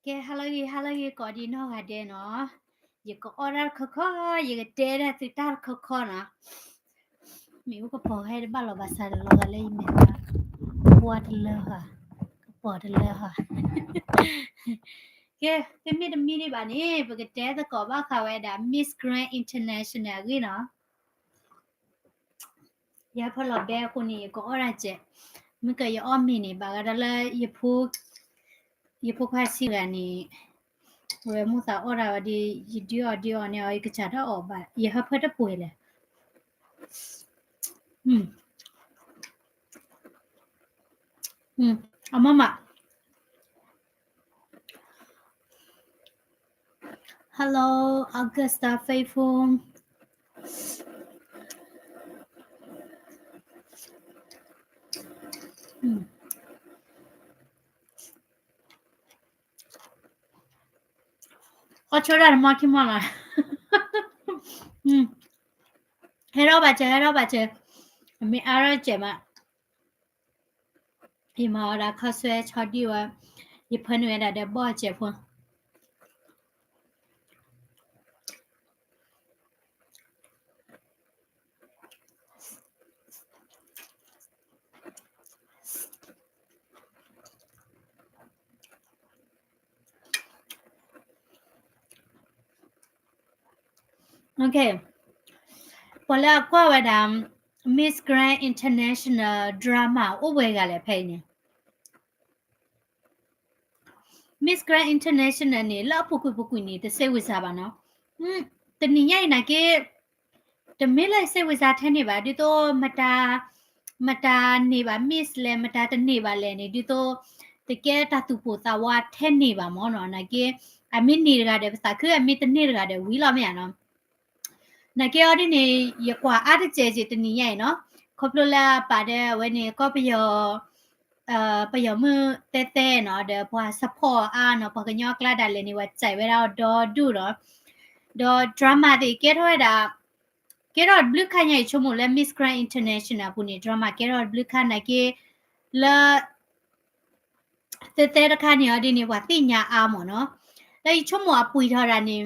ကဲ ဟါလၢဂ့ၤ ဟါလၢဂ့ၤ ကိးဒံးနီၢ်ဂၤဒဲးနီၤ, ယကအီၣ်တၢ်တခီခီ, ယကတဲဒၣ်သုတၢ်တခီခီနီၤ, မ့ၢ်အိၣ်ကပီၤဟဲတဘၣ်လီၤဘၣ်ဆၣ်တလီၤဂာ်လၢယမဲာ်ညါ, ပှၤတလၢဟီ, ကပီၤတလၢဟီ, ကဲ သုမ့ၢ်တမံဒံးဘၣ်န့ၣ် ပကတဲသကိးဘၣ်ဃးဝဲဒၣ် Miss Grand International အဂ့ၢ်နီၤ ယဟၢဖၢလီၤဘဲအဃိန့ၣ် ယကအီၣ်တၢ်စဲး, မ့ၢ်ကယအီၣ်မ့ၤန့ၣ် ဘၣ်ဂၤဒၣ်လၢ ယဖိခွါဆံးဂၤန့ၣ်, ဝဲမိၣ်သးအီၣ်တၢ်ဝဲဒီး ယဒုးအီၣ်ဒုးအီၣ်န့ၣ် အီၤ ယကစၢ်တအီၣ်ဘၣ် ယဟၢဖၢတပှဲၤလဲၣ်, အမမ Hello, Augusta Faithful. အီၣ်ဆိဒၣ်တမီၢ်ခံမီၢ်လီၤ, ဟဲထီၣ်ဘၣ်စၢၤ ဟဲထီၣ်ဘၣ်စၢၤ, အမ့ၢ်အါထီၣ်စဲးမး, ယမၤဝဲဒၣ်ခီဆွဲဆီဒံၣ်ဝဲ, ယဖၢနုာ်ဝဲဒၣ်ဒီးဘီၣ်စဲးဖိ ပှၤလၢအကွၢ်ဝဲဒၣ် Miss Grand International drama အိၣ်ဝဲဂၤလဲၣ်ဖဲအံၤန့ၣ်, Miss Grand International န့ၣ် လၢအပူၤကွံာ်ပူၤကွံာ်န့ၣ် တစိတ်ဝင်စားဘၣ်နီၤ, တနံၤညါအံၤနာ်က့ တမ့ၢ်လၢစိတ်ဝင်စားထဲန့ၣ်ဘၣ်, ဒ်သိး မတၤန့ၢ်ဘၣ် Miss လဲၣ် မတၤတန့ၢ်ဘၣ်လဲၣ်န့ၣ် ဒ်သိး တကဲတၢ်သူၣ်ပိၢ်သးဝးထဲန့ၣ်ဘၣ်မၢ်နီၤ, နာ်က့ အမ့ၢ်န့ၢ်တဂၤဒီးပသးခု, အမ့ၢ်တန့ၢ်တဂၤဒီးဝံၤလီၤမ့ၢ်ဧါနီၤ, နာ်က့အီၤဒ်န့ၣ် ယကွၢ်အါတစဲးက့ၤတနံၤညါအံၤနီၤ, ခီဖျိလၢအပာ်ဒၣ်ဝဲန့ၣ် ကီၢ်ပယီၤ ပယီၤမုၣ်သဲသဲနီၤ, ဒီးပှၤ support အါနီၤ, ပှၤကညီအကျါဒၣ်လဲာ်န့ၣ် ပှၤစံးဝဲဒၣ်အီၤဒီဒူၣ်ဒီး, ဒီး drama သ့ၣ်ကဲထီၣ်ဝဲဒၣ်, ကဲထီၣ်တဘျုးခါညါ ယဆိကမိၣ်လၢ Miss Grand International အပူၤန့ၣ် drama ကဲထီၣ်တဘျုးခါနာ်က့, လၢ သဲသဲတခါန့ၣ်အီၤဒ်န့ၣ် ပှၤသ့ၣ်ညါအါမၢ်နီၤ, လၢယဆိကမိၣ်အပှံာ်ထီၣ်ဒၣ်န့ၣ်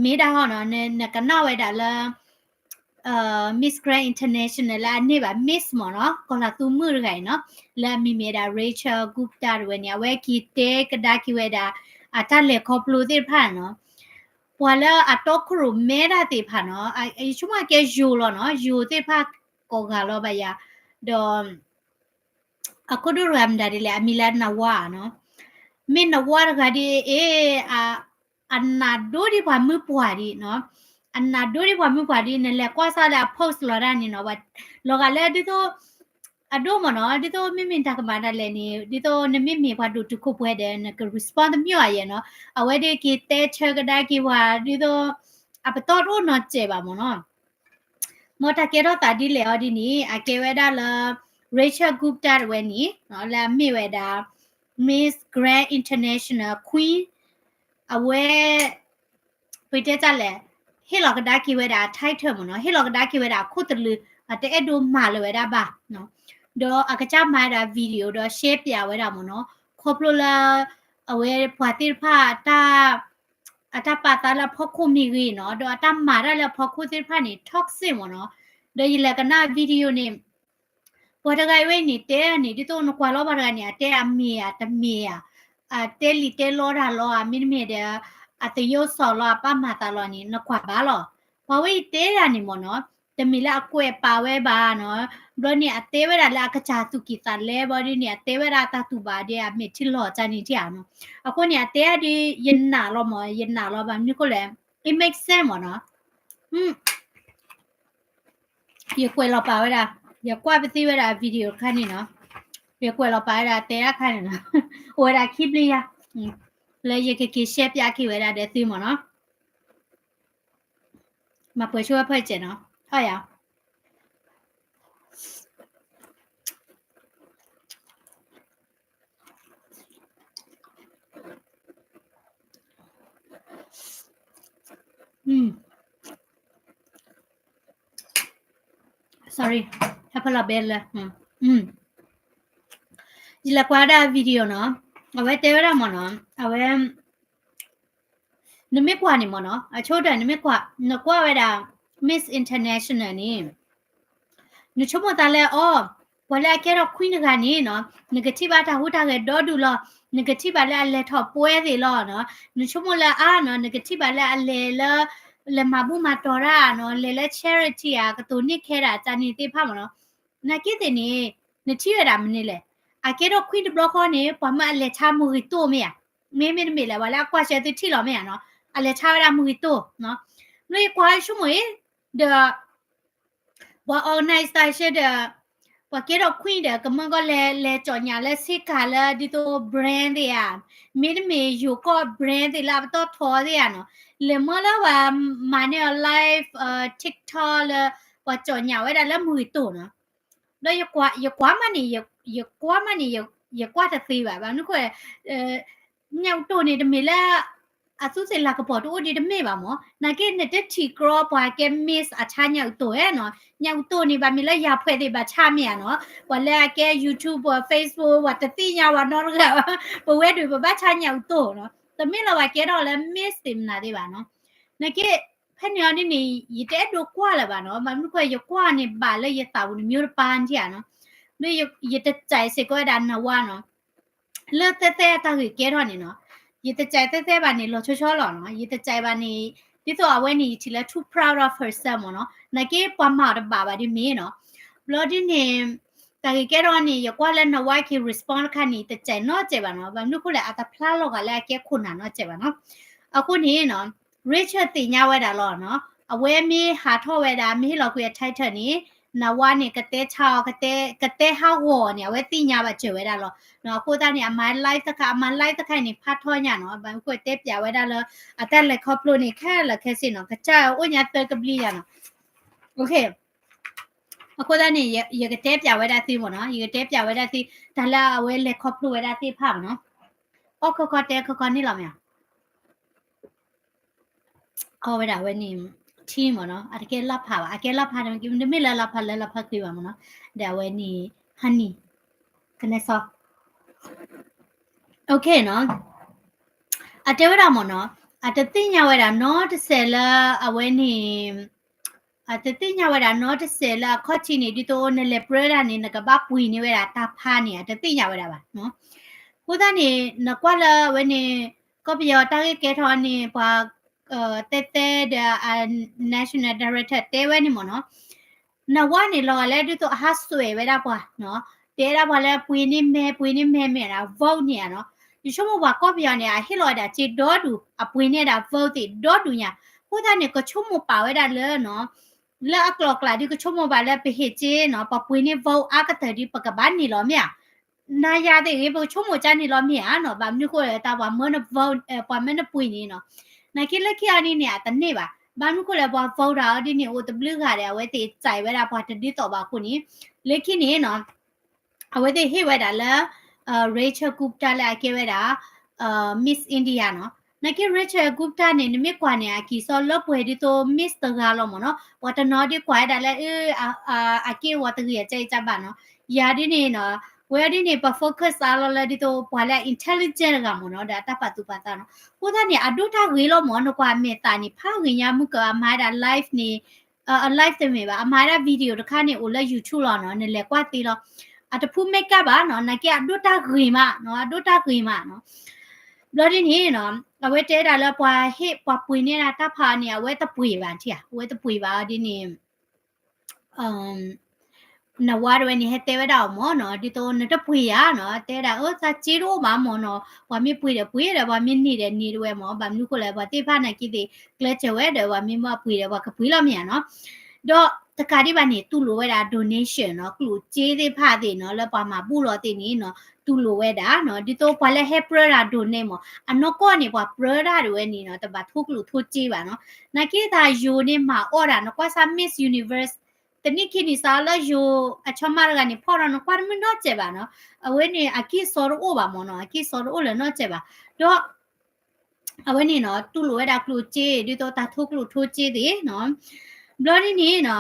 မ့ၢ်ဒၣ်ဟီနီၤ, နကနၣ်ဝဲဒၣ်လၢ Miss Grand International လၢအန့ၢ်ဘၣ် Miss မၢ်နီၤ, ကီၤလၤသူမုၣ်တဂၤအံၤနီၤ, လၢအမံၤမ့ၢ်ဝဲဒၣ် Rachel Gupta တဝဲန့ၣ်, အဝဲက့ၤတဲကဒါက့ၤဝဲဒၣ် အတၢ်လဲၤခီဖျိသ့ၣ်တဖၣ်နီၤ, ပှၤလၢအတီခိၣ်ရိၣ်မဲဒၣ်သ့ၣ်တဖၣ်နီၤ, ယဆိကမိၣ်ကဲယိၤလီၤနီၤ, ယိၤသ့ၣ်တဖၣ်ကိးဂၤလီၤဘၣ်ယၤ, ဒီး အခိၣ်ဒိၣ်တဂၤမတၤဒ်လဲၣ်, အမံၤလၢနဝါနီၤ, မ့ၢ်နဝါတဂၤဒ်အံၤ, အနးဒိၣ်ဒံးပှၤမုၣ်ပှၢ်ဒံးနီၤ, အနးဒိၣ်ဒံးပှၤမုၣ်ပှၢ်ဒံး, နလဲၤကွၢ်စၢ်လၢအ post လီၤတၢ်န့ၣ်နီၤ, လီၤဂာ်လၢဒ်သိး အဒိၣ်မၢ်နီၤ, ဒ်သိးမ့မ့ၢ်တၢ်ကမၣ်ဒၣ်လဲာ်န့ၣ် ဒ်သိးနမ့မ့ၢ်ပှၤဒိၣ်တုာ်ခိၣ်ပှဲၤဒီး နက respond တမံၤအယဲၢ်နီၤ, အဝဲဒၣ်က့ၤတဲဆၢကဒါက့ၤပှၤ ဒ်သိး အပတီၢ်တအိၣ်နီတစဲးဘၣ်မၢ်နီၤ. မ်တၢ်ကဲထီၣ်သးဒ်လဲၣ်အီၤဒ်န့ၣ် အကဲဝဲဒၣ်လၢ Rachel Gupta တဝဲန့ၣ် လၢအမ့ၢ်ဝဲဒၣ် Miss Grand International Queen အဝဲ ပတဲတၢ်လဲၣ်, ဟ့ၣ်လီၤကဒါက့ၤဝဲဒၣ်အ title မၢ်နီၤ, ဟ့ၣ်လီၤကဒါက့ၤဝဲဒၣ်အခိၣ်သလုး, အတအဲၣ်ဒိးမၤလၢၤဝဲဒၣ်ဘၣ်, ဒီးအကစၢ်မၤဝဲဒၣ် video ဒီး share ပၠးဝဲဒၣ်မၢ်နီၤ, ခီဖျိလၢ အဝဲပှၤသ့ၣ်တဖၣ် အတၢ်ပာ်သးလၢအဖီခိၣ်မ့ၢ်ဂ့ၤနီၤ, ဒီးအတၢ်မၤတၢ်လၢအဖီခိၣ်သ့ၣ်တဖၣ်န့ၣ် toxic မၢ်နီၤ, ဒီးယလဲၤကနၣ် video န့ၣ် ပှၤတဂၤအံၤဝဲအံၤန့ၣ် တဲန့ၣ် ဒ်သိးနကွၢ်လီၤပှၤတဂၤန့ၣ် အတဲအမ့ၢ်ဧါ တမ့ၢ်ဧါ, အတဲလံာ်တဲလီတၢ်လီၤ, အမ့တမ့ၢ်ဒီး အသယိၣ်စီၤလီၤ အပာ်မၤသးလီၤန့ၣ် နကွၢ်ဘၣ်လီၤ. ပှၤဝဲအံၤတဲဒၣ်န့ၣ်မၢ်နီၤ, တမ့ၢ်လၢအကွဲးပာ်ဝဲဘၣ်နီၤ, ဘျီန့ၣ် အတဲဝဲဒၣ်လၢအကစၢ်သူၣ်ကံၢ်သးလဲဘျီဒ်န့ၣ် အတဲဝဲဒၣ်အတၢ်တူၢ်ဘၣ်ဒီး အမဲာ်ထံလီၤတၢ်န့ၣ်ထံၣ်ဧါနီၤ. အဃိန့ၣ် အတဲဒ် ယနာ်လီၤမၢ်, ယနာ်လီၤဘၣ်မနုၤဃိလဲၣ်, it makes sense မၢ်နီၤ. ယကွဲးလီၤပာ်ဝဲဒၣ်, ယကွၢ်ပသံဝဲဒၣ် video တခါန့ၣ်နီၤ, ယကွဲးလီၤပာ်ဝဲဒၣ်တဲတၢ်ခါန့ၣ်နီၤ, အိၣ်ဝဲဒၣ်ခံဘျုးယၤ, လၢယကက့ၤ share ပၠးက့ၤဝဲဒၣ်ဒီးသုမၢ်နီၤ, မၤပှဲၤဆိဝဲဖၢၣ်စဲးနီၤ, ဟီယၤ sorry, ဟဲဖဲလီၤဘဲလၢ, ယလဲၤကွၢ်ဒၣ် video နီၤ, အဝဲတဲဝဲဒၣ်မ့ၢ်နီၤ, အဝဲ နမ့ၢ်ကွၢ်န့ၣ်မ့ၢ်နီၤ, အဆိကတၢၢ်နမ့ၢ်ကွၢ်, နကွၢ်ဝဲဒၣ် Miss International န့ၣ် နဆိကမိၣ်သးလၢအီၤ, ပှၤလၢအကဲထီၣ် queen တဂၤန့ၣ်နီၤ, နကထံၣ်ဘၣ်တၢ်ဟူးတၢ်ဂဲၤဒီဒူၣ်လီၤ, နကထံၣ်ဘၣ်လၢအလဲၤထီၣ်ပွဲသ့ၣ်လီၤနီၤ, နဆိကမိၣ်လၢအါနီၤ, နကထံၣ်ဘၣ်လၢအလဲၤလၢ လဲၤမၤဘူၣ်မၤတီၤတၢ်နီၤ, လဲၤလၢ charity ဧါ, ကတိၤန့ၢ်ခဲဒၣ်တၢ်န့ၣ်သ့ၣ်တဖၣ်မ့ၢ်နီၤ, နာ်က့သ့ၣ်န့ၣ် နထံၣ်ဝဲဒၣ်မနုၤလဲၣ်, အကဲထီၣ် queen တဘျီဃီန့ၣ် ပှၤမၢအလဲၤဆါမုၢ်ဂ့ၤတိၢ်မ့ၢ်ဧါ, မ့မ့ၢ်တမ့ၢ်လၢ ပှၤလၢအကွၢ်စၢၤသုထံၣ်လီၤမ့ၢ်ဧါနီၤ, အလဲၤဆါဝဲဒၣ်မုၢ်ဂ့ၤတိၢ်နီၤ, မ့ၢ်ယကွၢ်ဆိကမိၣ်အံၤ, ဒီး ပှၤ organize တၢ်ရှဲဒီး ပှၤကဲထီၣ် queen ဒီး ကမၢကီၢ်လဲၤ လဲၤကၠီၣ်ညၣ်လၢဆ့ကၤလၢဒ်သိး brand သ့ၣ်ဧါ, မ့တမ့ၢ်ယိၤကီၢ် brand သ့ၣ်လၢအပတီၢ်ထီသ့ၣ်ဧါနီၤ, လဲၤမၢလၢပှၤမၤန့ၢ်အီၤ live TikTok လၢ ပှၤကၠီၣ်ညၣ်ဝဲဒၣ်လၢမုၢ်ဂ့ၤတိၢ်နီၤ, ဒီးယကွၢ်မးန့ၣ်, ယကွၢ်မးန့ၣ်, ယကွၢ်တသ့ဘၣ်, ဘၣ်မနုၤဃိ ညၣ်အူတိၢ်န့ၣ်တမ့ၢ်လၢ အသူးသ့ၣ်လၤကပီၤတအိၣ်ဒံးတမ့ၢ်ဘၣ်မ့ၢ်, နာ်က့နတထံၣ်ကြီပှၤကဲ miss အဆါညၣ်အူတိၢ်ဧါနီၤ, ညၣ်အူတိၢ်န့ၣ် ဘၣ်မ့ၢ်လၢယၤဖှဲးသ့ၣ်ဘၣ်ဆါမ့ၢ်ဧါနီၤ, ပှၤလၢအကဲ YouTube ပှၤ Facebook ပှၤတသ့ၣ်ညါဝဲနီတဂၤဘၣ်, ပဝဲဒၣ်ပဘၣ်ဆါညၣ်အူတိၢ်နီၤ, တမ့ၢ်လၢပှၤကဲထီၣ်လၢ miss သ့ၣ်မနုၤသ့ၣ်ဘၣ်နီၤ, နာ်က့ ဖဲန့ၣ်အီၤဒ်န့ၣ် ယတအဲၣ်ဒိးကွၢ်လၢၤဘၣ်နီၤ, ဘၣ်မနုၤဃိ ယကွၢ်န့ၣ်ဘၣ်လၢယသးပူၤန့ၣ် မျိုးတပါ နထံၣ်ဧါနီၤ, ဒီးယတကြိုက်စ့ၢ်ကီးဝဲဒၣ် နဝါနီၤ, လၢသဲသဲအတၢ်ဂ့ၢ်ကဲထီၣ်န့ၣ်နီၤ, ယတကြိုက်သဲသဲဘၣ်န့ၣ် လီၤဆီဆီလီၤနီၤ, ယတကြိုက်ဘၣ်န့ၣ် ဒ်သိးအဝဲန့ၣ် ယထံၣ်လၢ too proud of herself မ့ၢ်နီၤ, နာ်က့ပှၤမၤအီၤတဘၣ်ဘၣ်ဒ်မ့ၢ်နီၤ, ဘျီဒ်န့ၣ် တၢ်ဂ့ၢ်ကဲထီၣ်န့ၣ် ယကွၢ်လၢ နဝါ က့ၤ respond တခါန့ၣ် တကြိုက်နီတစဲးဘၣ်နီၤ, ဘၣ်မနုၤဃိလဲၣ် အတဖျါလီၤဂာ်လၢအကဲခိၣ်နၢ်နီတစဲးဘၣ်နီၤ, အဃိန့ၣ်နီၤ Rachel သ့ၣ်ညါဝဲဒၣ်လီၤနီၤ, အဝဲမ့ၢ်ဟးထီၣ်ဝဲဒၣ် မ့ၢ်ဟ့ၣ်လီၤကွံာ်အ title န့ၣ် နဝါန့ၣ် ကတဲဆါအီၤ ကတဲဟးဂီၤအီၤန့ၣ် အဝဲသ့ၣ်ညါဘၣ်စၢၤဝဲဒၣ်လီၤနီၤ, အဃိသတးန့ၣ် အမၤ live တခါ အမၤ live တခါအံၤန့ၣ် ဖးထီညါနီၤ, ဘၣ်မနုၤဃိတဲပၠးဝဲဒၣ်လၢ အတၢ်လဲၤခီဖျိန့ၣ် ခဲလၢာ်ခဲဆ့နီၤ, ကစၢ်အိၣ်ညါသၢကဘျံးယၤနီၤ, အဃိသတးန့ၣ် ယကတဲပၠးဝဲဒၣ်သုမ့ၢ်နီၤ, ယကတဲပၠးဝဲဒၣ်သု တၢ်လၢအဝဲလဲၤခီဖျိဝဲဒၣ်သ့ၣ်တဖၣ်မ့ၢ်နီၤ, အီၣ်ခီခီတဲခီခီန့ၣ်လီၤမ့ၢ်ဧါ, အီၣ်ဝဲဒၣ်အဝဲန့ၣ် tea မ့ၢ်နီၤ, အတကဲလၢ်ဖးဘၣ်, အကဲလၢ်ဖး တမ့ၢ်လၢလၢ်ဖးလၢလၢ်ဖးဃ့ဘၣ်မ့ၢ်နီၤ, ဒီးအဝဲန့ၣ် honey ကနဲစီ OK နီၤ, အတဲဝဲဒၣ်မ့ၢ်နီၤ, အတသ့ၣ်ညါဝဲဒၣ်နီတစဲးလၢအဝဲန့ၣ် အတသ့ၣ်ညါဝဲဒၣ်နီတစဲးလၢအခီၣ်ထံးန့ၣ် ဒ်သိးနလဲၤပြၢတၢ်န့ၣ် နကဘၣ်ပှ့ၤန့ၢ်ဝဲဒၣ်တၢ်ဖးန့ၣ် အတသ့ၣ်ညါဝဲဒၣ်ဘၣ်နီၤ, အဃိသတးန့ၣ် နကွၢ်လၢအဝဲန့ၣ် ကီၢ်ပယီၤတၢ်ဂ့ၢ်ကဲထီၣ်န့ၣ် ပှၤ တဲတဲဒီး national director တဲဝဲန့ၣ်မ့ၢ်နီၤ, နဝါန့ၣ်လီၤဂာ်လၢဒ်သိးအဟးစွဲးဝဲဒၣ်ပှၤနီၤ, တဲဒၣ်ပှၤလၢပှ့ၤန့ၢ်မဲ ပှ့ၤန့ၢ်မဲမ့ၢ်ဒၣ် vote န့ၣ်ဧါနီၤ, ယဆိကမိၣ်ပှၤကီၢ်ပယီၤန့ၣ် အဟ့ၣ်လီၤဝဲဒၣ်စ့ဒီဒူၣ် အပှ့ၤန့ၢ်ဒၣ် vote သ့ၣ်ဒီဒူၣ်ညါ, အဃိသတးန့ၣ် ကဆိကမိၣ်ပာ်ဝဲဒၣ်လၢနီၤ လၢအကျိၤအကျဲဒ်ကဆိကမိၣ်ဘၣ်လၢပဟ့ၣ်စ့နီၤ ပှၤပှ့ၤန့ၢ် vote အါကတၢၢ်ဒ်ပကဘၣ်န့ၢ်လီၤမ့ၢ်ဧါ, နၤယၤသ့ၣ်ဂ့ၤ ပကဆိကမိၣ်ကန့ၢ်လီၤမ့ၢ်ဧါနီၤ, ဘၣ်မနုၤဃိလၢတၢ်ပှၤမၢန vote ပှၤမၢနပှ့ၤန့ၣ်နီၤ, နာ်က့လၢခံအီၤဒ်န့ၣ် အတန့ၢ်ဘၣ်, ဘၣ်မနုၤဃိလၢပှၤ vote တၢ်အီၤဒ်န့ၣ် အိၣ်တဘျုးဂၤဒီး အဝဲသ့ၣ်စဲးဝဲဒၣ်ပှၤတဒ်သိးဘၣ်အဃိန့ၣ်, လၢခံန့ၣ်နီၤ အဝဲသ့ၣ်ဟ့ၣ်ဝဲဒၣ်လၢ Rachel Gupta လၢအကဲဝဲဒၣ် Miss India နီၤ, နာ်က့ Rachel Gupta န့ၣ် နမ့ၢ်ကွၢ်န့ၣ် အကံၢ်စီလၢပှဲၤဒ်သိး Miss တဂၤလီၤမ့ၢ်နီၤ, ပှၤတနီၤဒ်ကွၢ်ဝဲဒၣ်လၢ အက့ၢ်အဂီၤတဂ့ၤအကဲအံၤကဘၣ်နီၤ, ယၤဒ်န့ၣ်နီၤ, ဝဲအီၤဒ်န့ၣ် ပှၤ focus အါလီၤလၢဒ်သိးပှၤလၢ intelligent တဂၤမ့ၢ်နီၤ ဒီးအတၢ်ပာ်သူၣ်ပာ်သးနီၤ, အဃိသတးန့ၣ် အဒိၣ်တၢ်ဂ့ၤလီၤမ့ၢ် နကွၢ်မဲာ်သးန့ၣ် ဖးဂ့ၤညါမုၢ်က အမၤဝဲဒၣ် live န့ၣ် အ live တမ့ၢ်ဘၣ် အမၤဝဲဒၣ် video တခါန့ၣ် အိၣ်လၢ YouTube လီၤနီၤ နလဲၤကွၢ်သ့လီၤ, အတဖု makeup ဘၣ်နီၤ နာ်က့အဒိၣ်တၢ်ဂ့ၤမးနီၤ အဒိၣ်တၢ်ဂ့ၤမးနီၤ, ဘျီဒ်န့ၣ်နီၤ အဝဲတဲဒၣ်လၢပှၤဟ့ၣ်ပှၤပှ့ၤန့ၢ်ဒၣ်တၢ်ဖးန့ၣ် အဝဲတပှ့ၤဘၣ်ထံၣ်ဧါ အဝဲတပှ့ၤဘၣ်ဒ်န့ၣ် နဝါတဝဲန့ၣ် ဟဲတဲဝဲဒၣ်အီၤမ့ၢ်နီၤ ဒ်သိးနတပှ့ၤယၤနီၤ တဲဒၣ်အၢ သးစ့တအိၣ်ဘၣ်မ့ၢ်နီၤ ပှၤမ့ၢ်ပှ့ၤဒီးပှ့ၤဒီး ပှၤမ့ၢ်န့ၢ်ဒီးန့ၢ်တဝဲမ့ၢ် ဘၣ်မနုၤဃိလဲၣ် ပှၤသ့ၣ်တဖၣ်နာ်က့သ့ၣ် ကျဲးစၢးဝဲဒီး ပှၤမ့ၢ်မ့ၢ်ပှ့ၤဒီး ပှၤကပှ့ၤလီၤမ့ၢ်ဧါနီၤ ဒီးတကးဒံးဘၣ်န့ၣ် တူၢ်လိာ်ဝဲဒၣ် donation နီၤ ကျိၣ်စ့သ့ၣ်တဖၣ်သ့ၣ်နီၤ လၢပှၤမၤဘူၣ်လီၤသ့ၣ်န့ၣ်နီၤ တူၢ်လိာ်ဝဲဒၣ်နီၤ ဒ်သိးပှၤလၢဟဲပြၢတၢ် donate မ့ၢ် အနီၢ်ကီၢ်န့ၣ် ပှၤပြၢတၢ်ဒၣ်ဝဲန့ၣ်နီၤ တဘၣ်ထိကျိၣ်ထိစ့ဘၣ်နီၤ နာ်က့တၢ်ယိၤန့ၣ်မၤအီၣ်ဒၣ် နကွၢ်စၢ် Miss Universe တနံၣ်ခံနံၣ်စးလၢယိၤအဆီမါတဂၤန့ၣ် ဖီၣ်ဒီးနကွၢ်တမုၢ်နီတစဲးဘၣ်နီၤ အဝဲန့ၣ် အကံၢ်စီတအိၣ်ဘၣ်မ့ၢ်နီၤ အကံၢ်စီတအိၣ်လၢၤနီတစဲးဘၣ် ဒီး အဝဲန့ၣ်နီၤ တူၢ်လိာ်ဝဲဒၣ်ကျိၣ်စ့ ဒ်သိးတၢ်ထိကျိၣ်ထိစ့သ့ၣ်နီၤ ဘျီဒ်န့ၣ်နီၤ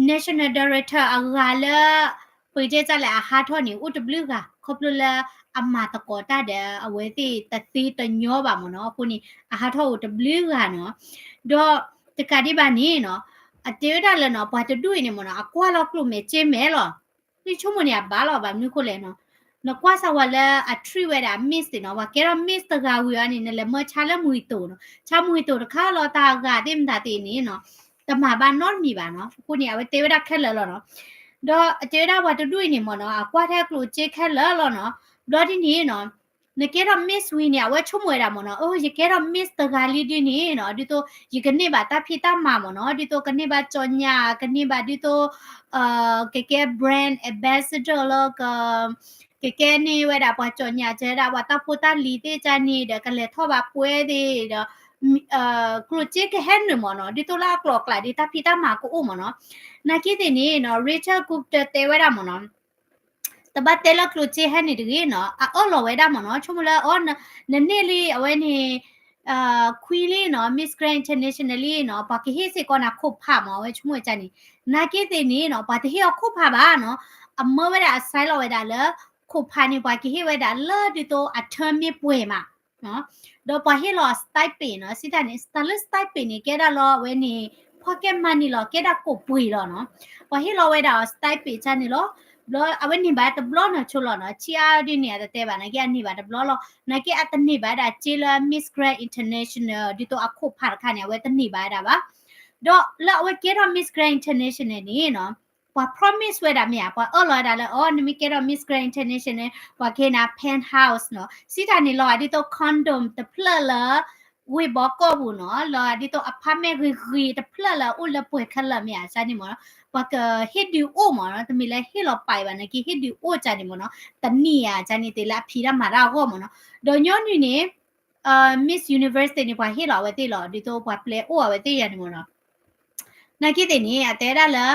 National Director အဂၤလၢ ပကတဲတၢ်လဲၣ်အဟးထီၣ်န့ၣ် အိၣ်တဘျုးဂၤ ခီဖျိလၢအမၤသကိးတၢ်ဒီး အဝဲသ့ၣ်တသ့တညီဘၣ်မ့ၢ်နီၤ. အဃိန့ၣ် အဟးထီၣ်အိၣ်တဘျုးဂၤနီၤ. ဒီးတကးဒံးဘၣ်န့ၣ်နီၤ အတဲဝဲဒၣ်လၢနီၤ ပှၤတဒူၣ်အံၤန့ၣ်မ့ၢ်နီၤ အကွၢ်လီၤကျိၣ်မဲာ်စ့မဲာ်လီၤ. ဆိကမိၣ်န့ၣ်အဘၣ်လီၤ ဘၣ်မနုၤဃိလဲၣ်နီၤ. နကွၢ်စၢ်ဝဲလၢအ treat ဝဲဒၣ် Miss သ့ၣ်နီၤ ပှၤကဲထီၣ် Miss တဂၤဝံၤအီၤန့ၣ် နလဲၤမၢဆါလၢ mojito နီၤ. ဆါ mojito တခါလီၤ တၢ်ဂၤသ့ၣ်မတၤသ့ၣ်န့ၣ်နီၤ တမၤဘၣ်နီတမံၤဘၣ်နီၤ. အဃိန့ၣ် အဝဲတဲဝဲဒၣ်ခဲလၢာ်လီၤနီၤ. ဒီးအတဲဝဲဒၣ်ပှၤတဒူၣ်အံၤန့ၣ်မ့ၢ်နီၤ အကွၢ်ထဲကျိၣ်စ့ခဲလၢာ်လီၤနီၤ. ဘျီဒ်န့ၣ်နီၤ နကဲထီၣ် Miss ဝံၤန့ၣ် အဝဲဆိကမိၣ်ဝဲဒၣ်မ့ၢ်နီၤ အိ ယကဲထီၣ် Miss တဂၤလံဒ်န့ၣ်နီၤ ဒ်သိး ယကန့ၢ်ဘၣ်တၢ်ဖံးတၢ်မၤမ့ၢ်နီၤ ဒ်သိးကန့ၢ်ဘၣ် ကြေညာ ကန့ၢ်ဘၣ်ဒ်သိး ကကဲ brand ambassador လၢ ကကဲန့ၢ်ဝဲဒၣ်ပှၤ ကြေညာ ကဲဒၣ်ပှၤတၢ်ဖိတၢ်လံၤသ့ၣ်ကန့ၣ်ဒီး ကလဲၤထီၣ်ဘၣ်ပှဲၤသ့ၣ်ဒီး ကျိၣ်စ့ကဟဲနုာ်မ့ၢ်နီၤ ဒ်သိးလၢအကျိၤအကျဲဒ်တၢ်ဖံးတၢ်မၤကအိၣ်မ့ၢ်နီၤ. နာ်က့သ့ၣ်န့ၣ်နီၤ Rachel Gupta တဲဝဲဒၣ်မ့ၢ်နီၤ တဘၣ်တဲလၢကျိၣ်စ့ဟဲန့ၣ်တဂ့ၤနီၤ အအၢၣ်လီၤဝဲဒၣ်မ့ၢ်နီၤ ဆိကမိၣ်လၢ အီ နန့ၢ်လံအဝဲန့ၣ် Queen လံနီၤ Miss Grand International လံနီၤ ပှၤကဟ့ၣ်စ့ၢ်ကီးနၤခိၣ်ဖးမ့ၢ် အဝဲဆိကမိၣ်ဝဲန့ၣ် နာ်က့သ့ၣ်န့ၣ်နီၤ ပှၤတဟ့ၣ်အီၤခိၣ်ဖးဘၣ်နီၤ အမၢဝဲဒၣ်အ sign လီၤဝဲဒၣ်လၢ ခိၣ်ဖးန့ၣ် ပှၤကဟ့ၣ်ဝဲဒၣ်လၢဒ်သိးအ term မ့ၢ်ပှဲၤမး ဒီးပှၤဟ့ၣ်လီၤ stipend နီၤ စံးတၢ်န့ၣ် တၢ်လၢ stipend န့ၣ် ကဲဒၣ်လီၤအဝဲန့ၣ် pocket money လီၤ ကဲဒၣ်ကိၣ်ပှ့ၤလီၤနီၤ ပှၤဟ့ၣ်လီၤဝဲဒၣ်အီၤ stipend န့ၣ်လီၤ. ဘျီအဝဲန့ၢ်ဘၣ်တဘျီနီၤဆိလီၤနီၤ ဆံးအါဒ်န့ၣ် အတတဲဘၣ် နာ်က့အန့ၢ်ဘၣ်တဘျီလီၤ နာ်က့အတန့ၢ်ဘၣ်ဝဲဒၣ်စ့လၢ Miss Grand International ဒ်သိးအခိၣ်ဖးတခါန့ၣ် အဝဲတန့ၢ်ဘၣ်ဝဲဒၣ်ဘၣ် ဒီးလၢအဝဲကဲထီၣ် Miss Grand International န့ၣ်နီၤ ပှၤ promise ဝဲဒၣ်မ့ၢ်ဧါ ပှၤအၢၣ်လီၤဝဲဒၣ်လၢ အီ နမ့ၢ်ကဲထီၣ် Miss Grand International န့ၣ် ပှၤကဟ့ၣ်နၤ penthouse နီၤ စံးတၢ်န့ၣ်လီၤ ဒ်သိး condo တဖျၢၣ်လၢ ဝ့ၢ်ဘီကီၢ်ပူၤနီၤ လီၤဒ်သိး apartment ဂ့ၤဂ့ၤတဖျၢၣ်လၢအအိၣ်လၢပှဲၤခဲလၢာ်မ့ၢ်ဧါ ကန့ၣ်မ့ၢ်နီၤ ပှၤကဟ့ၣ်ဒုးအိၣ်မ့ၢ်နီၤ တမ့ၢ်လၢဟ့ၣ်လီၤပာ်အံၤဘၣ် နာ်က့ဟ့ၣ်ဒုးအိၣ်ကန့ၣ်မ့ၢ်နီၤ တနံၣ်ဧါ ကန့ၣ်သ့ၣ်လၢအဖံးတၢ်မၤတၢ်အဂီၢ်မ့ၢ်နီၤ ဒီးညီနုၢ်န့ၣ် Miss Universe သ့ၣ်န့ၣ် ပှၤဟ့ၣ်လီၤအဝဲသ့ၣ်လီၤ ဒ်သိးပှၤပျဲအိၣ်အဝဲသ့ၣ်ယၤန့ၣ်မ့ၢ်နီၤ နာ်က့သ့ၣ်န့ၣ် အတဲဒၣ်လၢ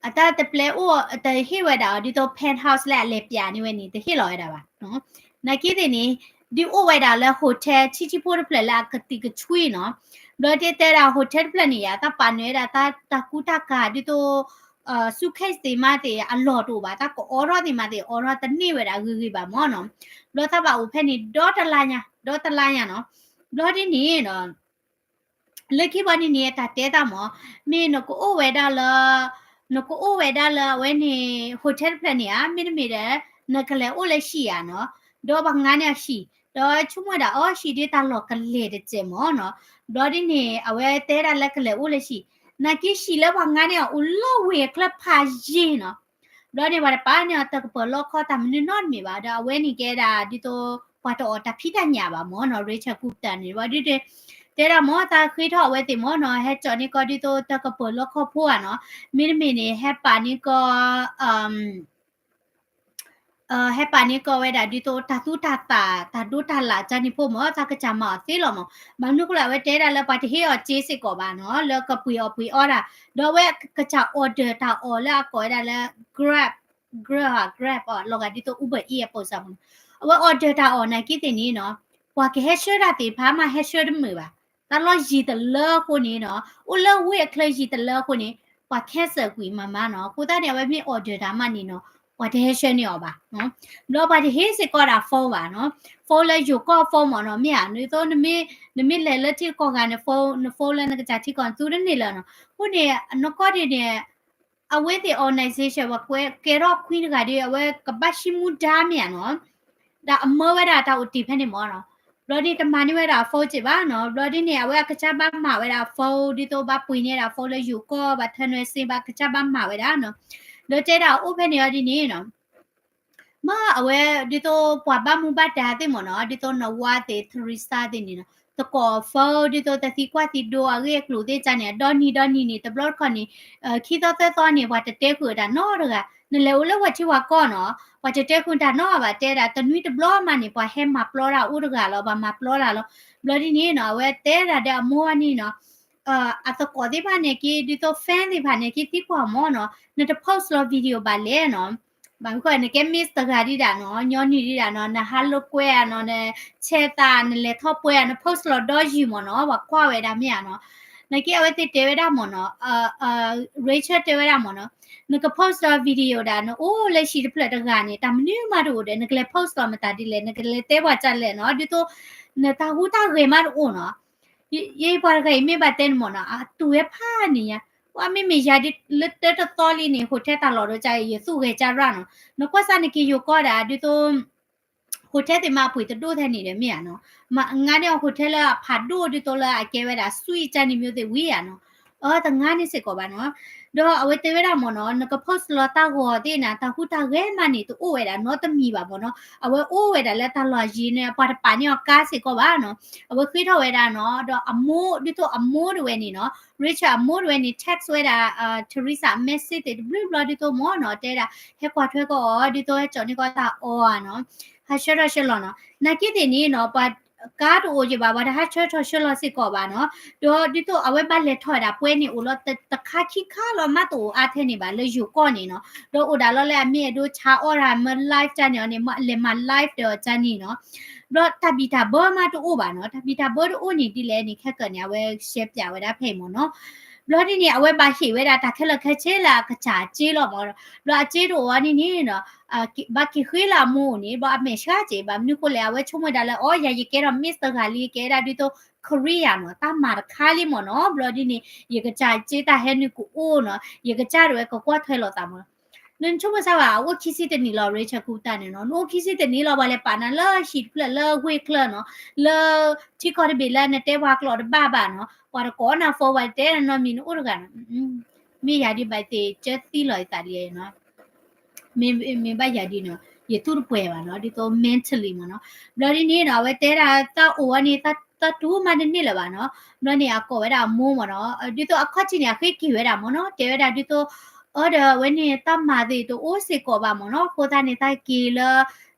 အတၢ်တပျဲအိၣ် တဟ့ၣ်ဝဲဒၣ်အီၤ ဒ်သိး penthouse လၢအလဲၤပျးန့ၢ်ဝဲန့ၣ် တဟ့ၣ်လီၤဝဲဒၣ်ဘၣ်. နာ်က့သ့ၣ်န့ၣ် ဒုးအိၣ်ဝဲဒၣ်လၢ hotel ဆံးဆံးဖိတဖျၢၣ်လၢအကသံၣ်ကဆွံနီၤ. ဘျီဒ်တဲဒၣ် hotel တဖျၢၣ်န့ၣ် ယတၢ်ပာ်နုာ်ဝဲဒၣ်တၢ်ကူတၢ်ကၤ ဒ်သိး suitcase သ့ၣ်မးသ့ၣ် အလီၢ်တအိၣ်ဘၣ် တၢ်ကအိးထီၣ်သ့ၣ်မးသ့ၣ် အိးထီၣ်တန့ၢ်ဝဲဒၣ်ဂ့ၤဂ့ၤဘၣ်မ့ၢ်နီၤ. ဘျီတၢ်ဘၣ်အိၣ်ဖဲန့ၣ် ဒီတလါညါ ဒီတလါညါနီၤ. ဘျီဒ်န့ၣ်နီၤ လၢခံဘၣ်န့ၣ်န့ၣ် တၢ်တဲတၢ်မ့ၢ် မ့ၢ်နကအိၣ်ဝဲဒၣ်လၢ နကအိၣ်ဝဲဒၣ်လၢအဝဲန့ၣ် hotel တဖျၢၣ်န့ၣ်ဧါ မ့တမ့ၢ်ဒီး နကလဲၤအိၣ်လၢဟံၣ်ဧါနီၤ. ဒီးပှၤငါန့ၢ်အီၤဟံၣ် ဒီးဆိကမိၣ်ဝဲဒၣ်အီၤ ဟံၣ်ဒ်တၢ်လီၢ်ကလဲၤတစဲးမ့ၢ်နီၤ. ဘျီဒ်န့ၣ် အဝဲတဲဒၣ်လၢကလဲၤအိၣ်လၢဟံၣ် နာ်က့ဟံၣ်လၢပှၤငါန့ၢ်အီၤအိၣ်လၢဝ့ၢ်အချၢဖးယံာ်နီၤ. ဘျီန့ၣ် ပှၤတပာ်န့ၢ်အီၤတၢ်ကပၢၤလီခီ တၢ်မနုၤနီတမံၤဘၣ် ဒီးအဝဲန့ၣ်ကဲဒၣ်ဒ်သိး ပှၤတအီၣ်တၢ်ဖံးတၢ်ညၣ်ဘၣ်မ့ၢ်နီၤ Rachel Gupta န့ၣ် ဘျီဒ်န့ၣ် တဲဒၣ်မ့ၢ် တၢ်ဃ့ထီၣ်အဝဲသ့ၣ်မ့ၢ်နီၤ ဟဲကၠီၣ်န့ၢ်ကီၢ်ဒ်သိးတၢ်ကပၢၤလီခီဖိဧါနီၤ. မ့တမ့ၢ်န့ၣ် ဟဲပာ်န့ၢ်ကီၢ် ဟဲပာ်န့ၢ်ကီၢ်ဝဲဒၣ်ဒ်သိးတၢ်သူတၢ်သၣ် တၢ်ဒိတၢ်လၣ်ကန့ၣ်ဖိမ့ၢ် တၢ်ကစၢ်မၤအီၤသ့လီၤမ့ၢ်. ဘၣ်မနုၤအဃိလဲၣ် အဝဲတဲဒၣ်လၢပှၤတဟ့ၣ်အီၤစ့စ့ၢ်ကီးဘၣ်နီၤ လၢကပှ့ၤအီၣ်ပှ့ၤအီတၢ် ဒီးအဝဲကစၢ် order တၢ်အီၣ်လၢအကိးဝဲဒၣ်လၢ Grab Grab ဟး Grab အီၤ လီၤဂာ်ဒ်သိး Uber Eats အပိစၢ်မ့ၢ်နီၤ. အဝဲ order တၢ်အီၣ်နာ်က့သ့ၣ်န့ၣ်နီၤ ပှၤကဟဲဆှၢတၢ်သ့ၣ်တဖၣ်မး ဟဲဆှၢတမုာ်ဘၣ်. တၢ်လီၢ်ယံၤတလၢအဃိန့ၣ်နီၤ အိၣ်လၢဝ့ၢ်အချၢယံၤတလၢအဃိန့ၣ် ပှၤ cancel ကွံာ်မးမးနီၤ. အဃိသတးန့ၣ် အဝဲမ့ၢ် order တၢ်မးန့ၣ်နီၤ ပှၤတဟဲဆှၢန့ၢ်အီၤဘၣ်. ဘျီပှၤတဟ့ၣ်စ့ၢ်ကီးဒၣ် phone ဘၣ်နီၤ. phone လၢယိၤကီၢ် phone မ့ၢ်နီၤ မ့ၢ်ဧါ ဒ်သိး နမ့ၢ်လဲၤလၢထံကီၢ်ဂၤန့ၣ် phone န phone လၢနကစၢ်ထံကီၢ်န့ၣ် သူတန့ၢ်လၢၤနီၤ. အဃိန့ၣ် နကီၢ်ဒ်န့ၣ် အဝဲသ့ၣ် organization ပှၤကဲထီၣ် queen တဂၤဒီး အဝဲကဘၣ်ဟံးမူဒါမ့ၢ်ဧါနီၤ. ဒီးအမၢဝဲဒၣ်တၢ်အိၣ်တ့ၢ်ဖဲန့ၣ်မ့ၢ်နီၤ. ဘျီဒ်န့ၣ် တမၤန့ၢ်ဝဲဒၣ် phone စ့ၢ်ဘၣ်နီၤ. ဘျီဒ်န့ၣ် အဝဲအကစၢ်ဘၣ်မၤဝဲဒၣ် phone ဒ်သိးဘၣ်ပှ့ၤန့ၢ်ဒၣ် phone လၢယိၤကီၢ် ဘၣ် transit ဘၣ် အကစၢ်ဘၣ်မၤဝဲဒၣ်နီၤ. ဒီးတဲဒၣ်အိၣ်ဖဲန့ၣ်အီၤဒ်န့ၣ်နီၤ မ့ၢ်အဝဲဒ်သိးပှၤဘၣ်မူဘၣ်ဒါသ့ၣ်မ့ၢ်နီၤ ဒ်သိး Nawaz သ့ၣ် Teresa သ့ၣ်န့ၣ်နီၤ တကိး phone ဒ်သိးတသံကွၢ်သံဒိအဂ့ၢ်အကျိၤသ့ၣ်ကန့ၣ် ဒီနံၤဒီနံၤန့ၣ် တဘျီတခီၣ်န့ၣ် ခံသီသၢသီန့ၣ် ပှၤတတဲဃုာ်တၢ်နီတဂၤ နလဲၤအိၣ်လၢဝဲထံဝဲကီၢ်နီၤ ပှၤတတဲဃုာ်တၢ်နီဘၣ် တဲဒၣ်တနွံတဘျီမးန့ၣ် ပှၤဟဲမၤပျီတၢ်အိၣ်တဂၤလီၤ ပှၤမၤပျီတၢ်လီၤ. ဘျီဒ်န့ၣ်နီၤ အဝဲတဲဒၣ်ဒီးအမိၢ်န့ၣ်နီၤ အသကိးသ့ၣ်တဖၣ်န့ၣ်က့ ဒ်သိး fan သ့ၣ်တဖၣ်န့ၣ် က့သံကွၢ်မ့ၢ်နီၤ နတ post လီၤ video ဘၣ်လဲၣ်နီၤ. ဘၣ်မနုၤဃိ နကဲ Miss တဂၤဒံးဒၣ်နီၤ ညီနုၢ်ဒံးဒၣ်နီၤ နဟးလိာ်ကွဲဧါနီၤ နဆဲးသး နလဲၤထီၣ်ပှဲၤဧါ န post လီၤ ဒီယူၢ်မ့ၢ်နီၤ ပှၤကွၢ်ဝဲဒၣ်မ့ၢ်ဧါနီၤ. နာ်က့အဝဲသ့ၣ်တဲဝဲဒၣ်မ့ၢ်နီၤ Rachel တဲဝဲဒၣ်မ့ၢ်နီၤ နက post ဒီး video ဒၣ် နအိၣ်လၢဟံၣ်တဖျၢၣ်တဂၤန့ၣ် တၢ်မနုၤမးတအိၣ်ဒီး နကလဲၤ post လီၤမတၤဒ်လဲၣ်, နကလဲၤတဲပှၤကၢ်လဲၣ်နီၤ, ဒ်သိး နတၢ်ဟူးတၢ်ဂဲၤမးတအိၣ်နီၤ. ယပှၤတဂၤအံၤမ့ၢ်ဘၣ်တဲန့ၣ်မ့ၢ်နီၤ, အသူၣ်ဝဲဖးန့ၣ်ညါ, ပှၤမ့မ့ၢ်ယၤဒ်လၢတၢတသီလံန့ၣ် hotel တၢ်လီၢ်ဒီးက ယသူၣ်ဂဲၤကၢ်ရၣ်နီၤ, နကွၢ်စၢ်နက့ၤယိၤကီၢ်ဒၣ် ဒ်သိး hotel သ့ၣ်မးအပှ့ၤတဒိၣ်ထဲန့ၣ်ဒီးမ့ၢ်ဧါနီၤ, မ့ၢ်ငါန့ၢ်အီၤ hotel လၢအဖးဒိၣ်ဒ်သိးလၢအကဲဝဲဒၣ် suite ကၢ်န့ၣ် မျိုးသ့ၣ်ဝံၤဧါနီၤ, အတငါန့ၣ်စ့ၢ်ကီးဘၣ်နီၤ. ဒီးအဝဲတဲဝဲဒၣ်မ့ၢ်နီၤ, နက post လီၤတၢ်ဂီၤသ့ၣ်န့ၣ် တၢ်ဟူးတၢ်ဂဲၤမးန့ၣ် တအိၣ်ဝဲဒၣ်နီတမံၤဘၣ်မ့ၢ်နီၤ, အဝဲအိၣ်ဝဲဒၣ်လၢတၢ်လီၢ်ယံၤန့ၣ် ပှၤတပာ်န့ၢ်အီၤကါစ့ၢ်ကီးဘၣ်နီၤ, အဝဲဃ့ထီၣ်ဝဲဒၣ်နီၤ, ဒီးအမိၢ် ဒ်သိးအမိၢ်တဝဲန့ၣ်နီၤ, Rachel အမိၢ်တဝဲန့ၣ် text ဝဲဒၣ် Teresa message သ့ၣ်တဘျုးဘျီဒ်သိးမ့ၢ်နီၤ, တဲဒၣ် ဟဲကွၢ်ထွဲကီးအီၤ ဒ်သိးဟဲကၠီၣ်န့ၢ်ကီးတၢ်အီၣ်ဧါနီၤ, ဟးဆှၢထီၣ်ဆှၢလီၤနီၤ. နာ်က့သ့ၣ်န့ၣ်နီၤ, ပှၤကါတအိၣ်က့ၤဘၣ်, ပှၤတဟးဆှၢထီၣ်ဆှၢလီၤစ့ၢ်ကီးဘၣ်နီၤ. ဒီးဒ်သိးအဝဲဘၣ်လဲၤထီၣ်ဝဲဒၣ် ပွဲန့ၣ်အိၣ်လီၤတခါခံခါလီၤ, မးတအိၣ်အါထဲန့ၣ်ဘၣ် လၢယိၤကီၢ်န့ၣ်နီၤ. ဒီးအိၣ်ဒၣ်လီၤလၢအမ့ၢ်အဲၣ်ဒိးဆါအီၣ်တၢ်မၢ live ကၢ်န့ၣ်အီၤန့ၣ် မ့ၢ်လဲၤမၤ live ဒီးကၢ်န့ၣ်နီၤ. ဘျီတၢ်ဘံၣ်တၢ်ဘၢမးတအိၣ်ဘၣ်နီၤ, တၢ်ဘံၣ်တၢ်ဘၢတအိၣ်န့ၣ်ဒ်လဲၣ်န့ၣ် ခဲကၢန့ၣ် အဝဲရှဲပၠးဝဲဒၣ်ဖဲအံၤမ့ၢ်နီၤ. ဘျီဒ်န့ၣ် အဝဲဘၣ်ဟ့ၣ်ဝဲဒၣ်တၢ်ခဲလၢာ်ခဲဆ့လၢအကစၢ်အစ့လီၤမ့ၢ်, ဘျီအစ့တအိၣ်အီၤန့ၣ်န့ၣ်နီၤ, ဘၣ်က့ၤဃ့လၢအမိၢ်အိၣ်န့ၣ် ဘျီအမဲာ်ဆှးက့ၤ ဘၣ်မနုၤဃိလဲၣ် အဝဲဆိကမိၣ်ဒၣ်လၢ အိ ယၤယကဲထီၣ် Miss တဂၤလံ ကဲဒၣ်ဒ်သိး career နီၤ, တၢ်မၤတခါလံမ့ၢ်နီၤ. ဘျီဒ်န့ၣ် ယကစၢ်စ့တၢ်ဟဲနုာ်ကအိၣ်နီၤ, ယကစၢ်တဝဲကကွၢ်ထွဲလိာ်သးမ့ၢ်နီၤ. နဆိကမိၣ်စၢ်ဘၣ် အအိၣ်ခံဆံတနံၣ်လီၤ Rachel ကူတၢ်န့ၣ်နီၤ, နအိၣ်ခံဆံတနံၣ်လီၤ ပှၤလဲၤပာ်နၤလၢဟံၣ်တဖျၢၣ်လၢဝ့ၢ်ချၢနီၤ, လၢထံကီၢ်တဘ့ၣ်လၢနတဲပှၤကျိာ်တဘၣ်ဘၣ်နီၤ, ပှၤတကိးနၤ forward တဲနနီတမံၤ နအိၣ်တဂၤနီၤ. မ့ၢ်ယၤဒ်ဘၣ်သ့ၣ် ကၢသံလီၤယသးလံနီၤ. မ့ၢ်ဘၣ်ယၤဒ်နီၤ, ယသူၣ်တပှဲၤဘၣ်နီၤ, ဒ်သိး mentally မ့ၢ်နီၤ. ဘျီဒ်န့ၣ်နီၤ အဝဲတဲဒၣ် တၢ်အိၣ်ဝဲန့ၣ် တၢ်တူၢ်မးတန့ၢ်လၢၤဘၣ်နီၤ. ဘျီန့ၣ် အကိးဝဲဒၣ်အမိၢ်မ့ၢ်နီၤ, ဒ်သိးအခီၣ်ထံးန့ၣ် အဃ့က့ၤဝဲဒၣ်မ့ၢ်နီၤ, တဲဝဲဒၣ်ဒ်သိး အီဒီးအဝဲန့ၣ် တၢ်မၤသ့ၣ်တအိၣ်စ့ၢ်ကီးဘၣ်မ့ၢ်နီၤ, အဃိသတးန့ၣ် တၢ်က့ၤလၢ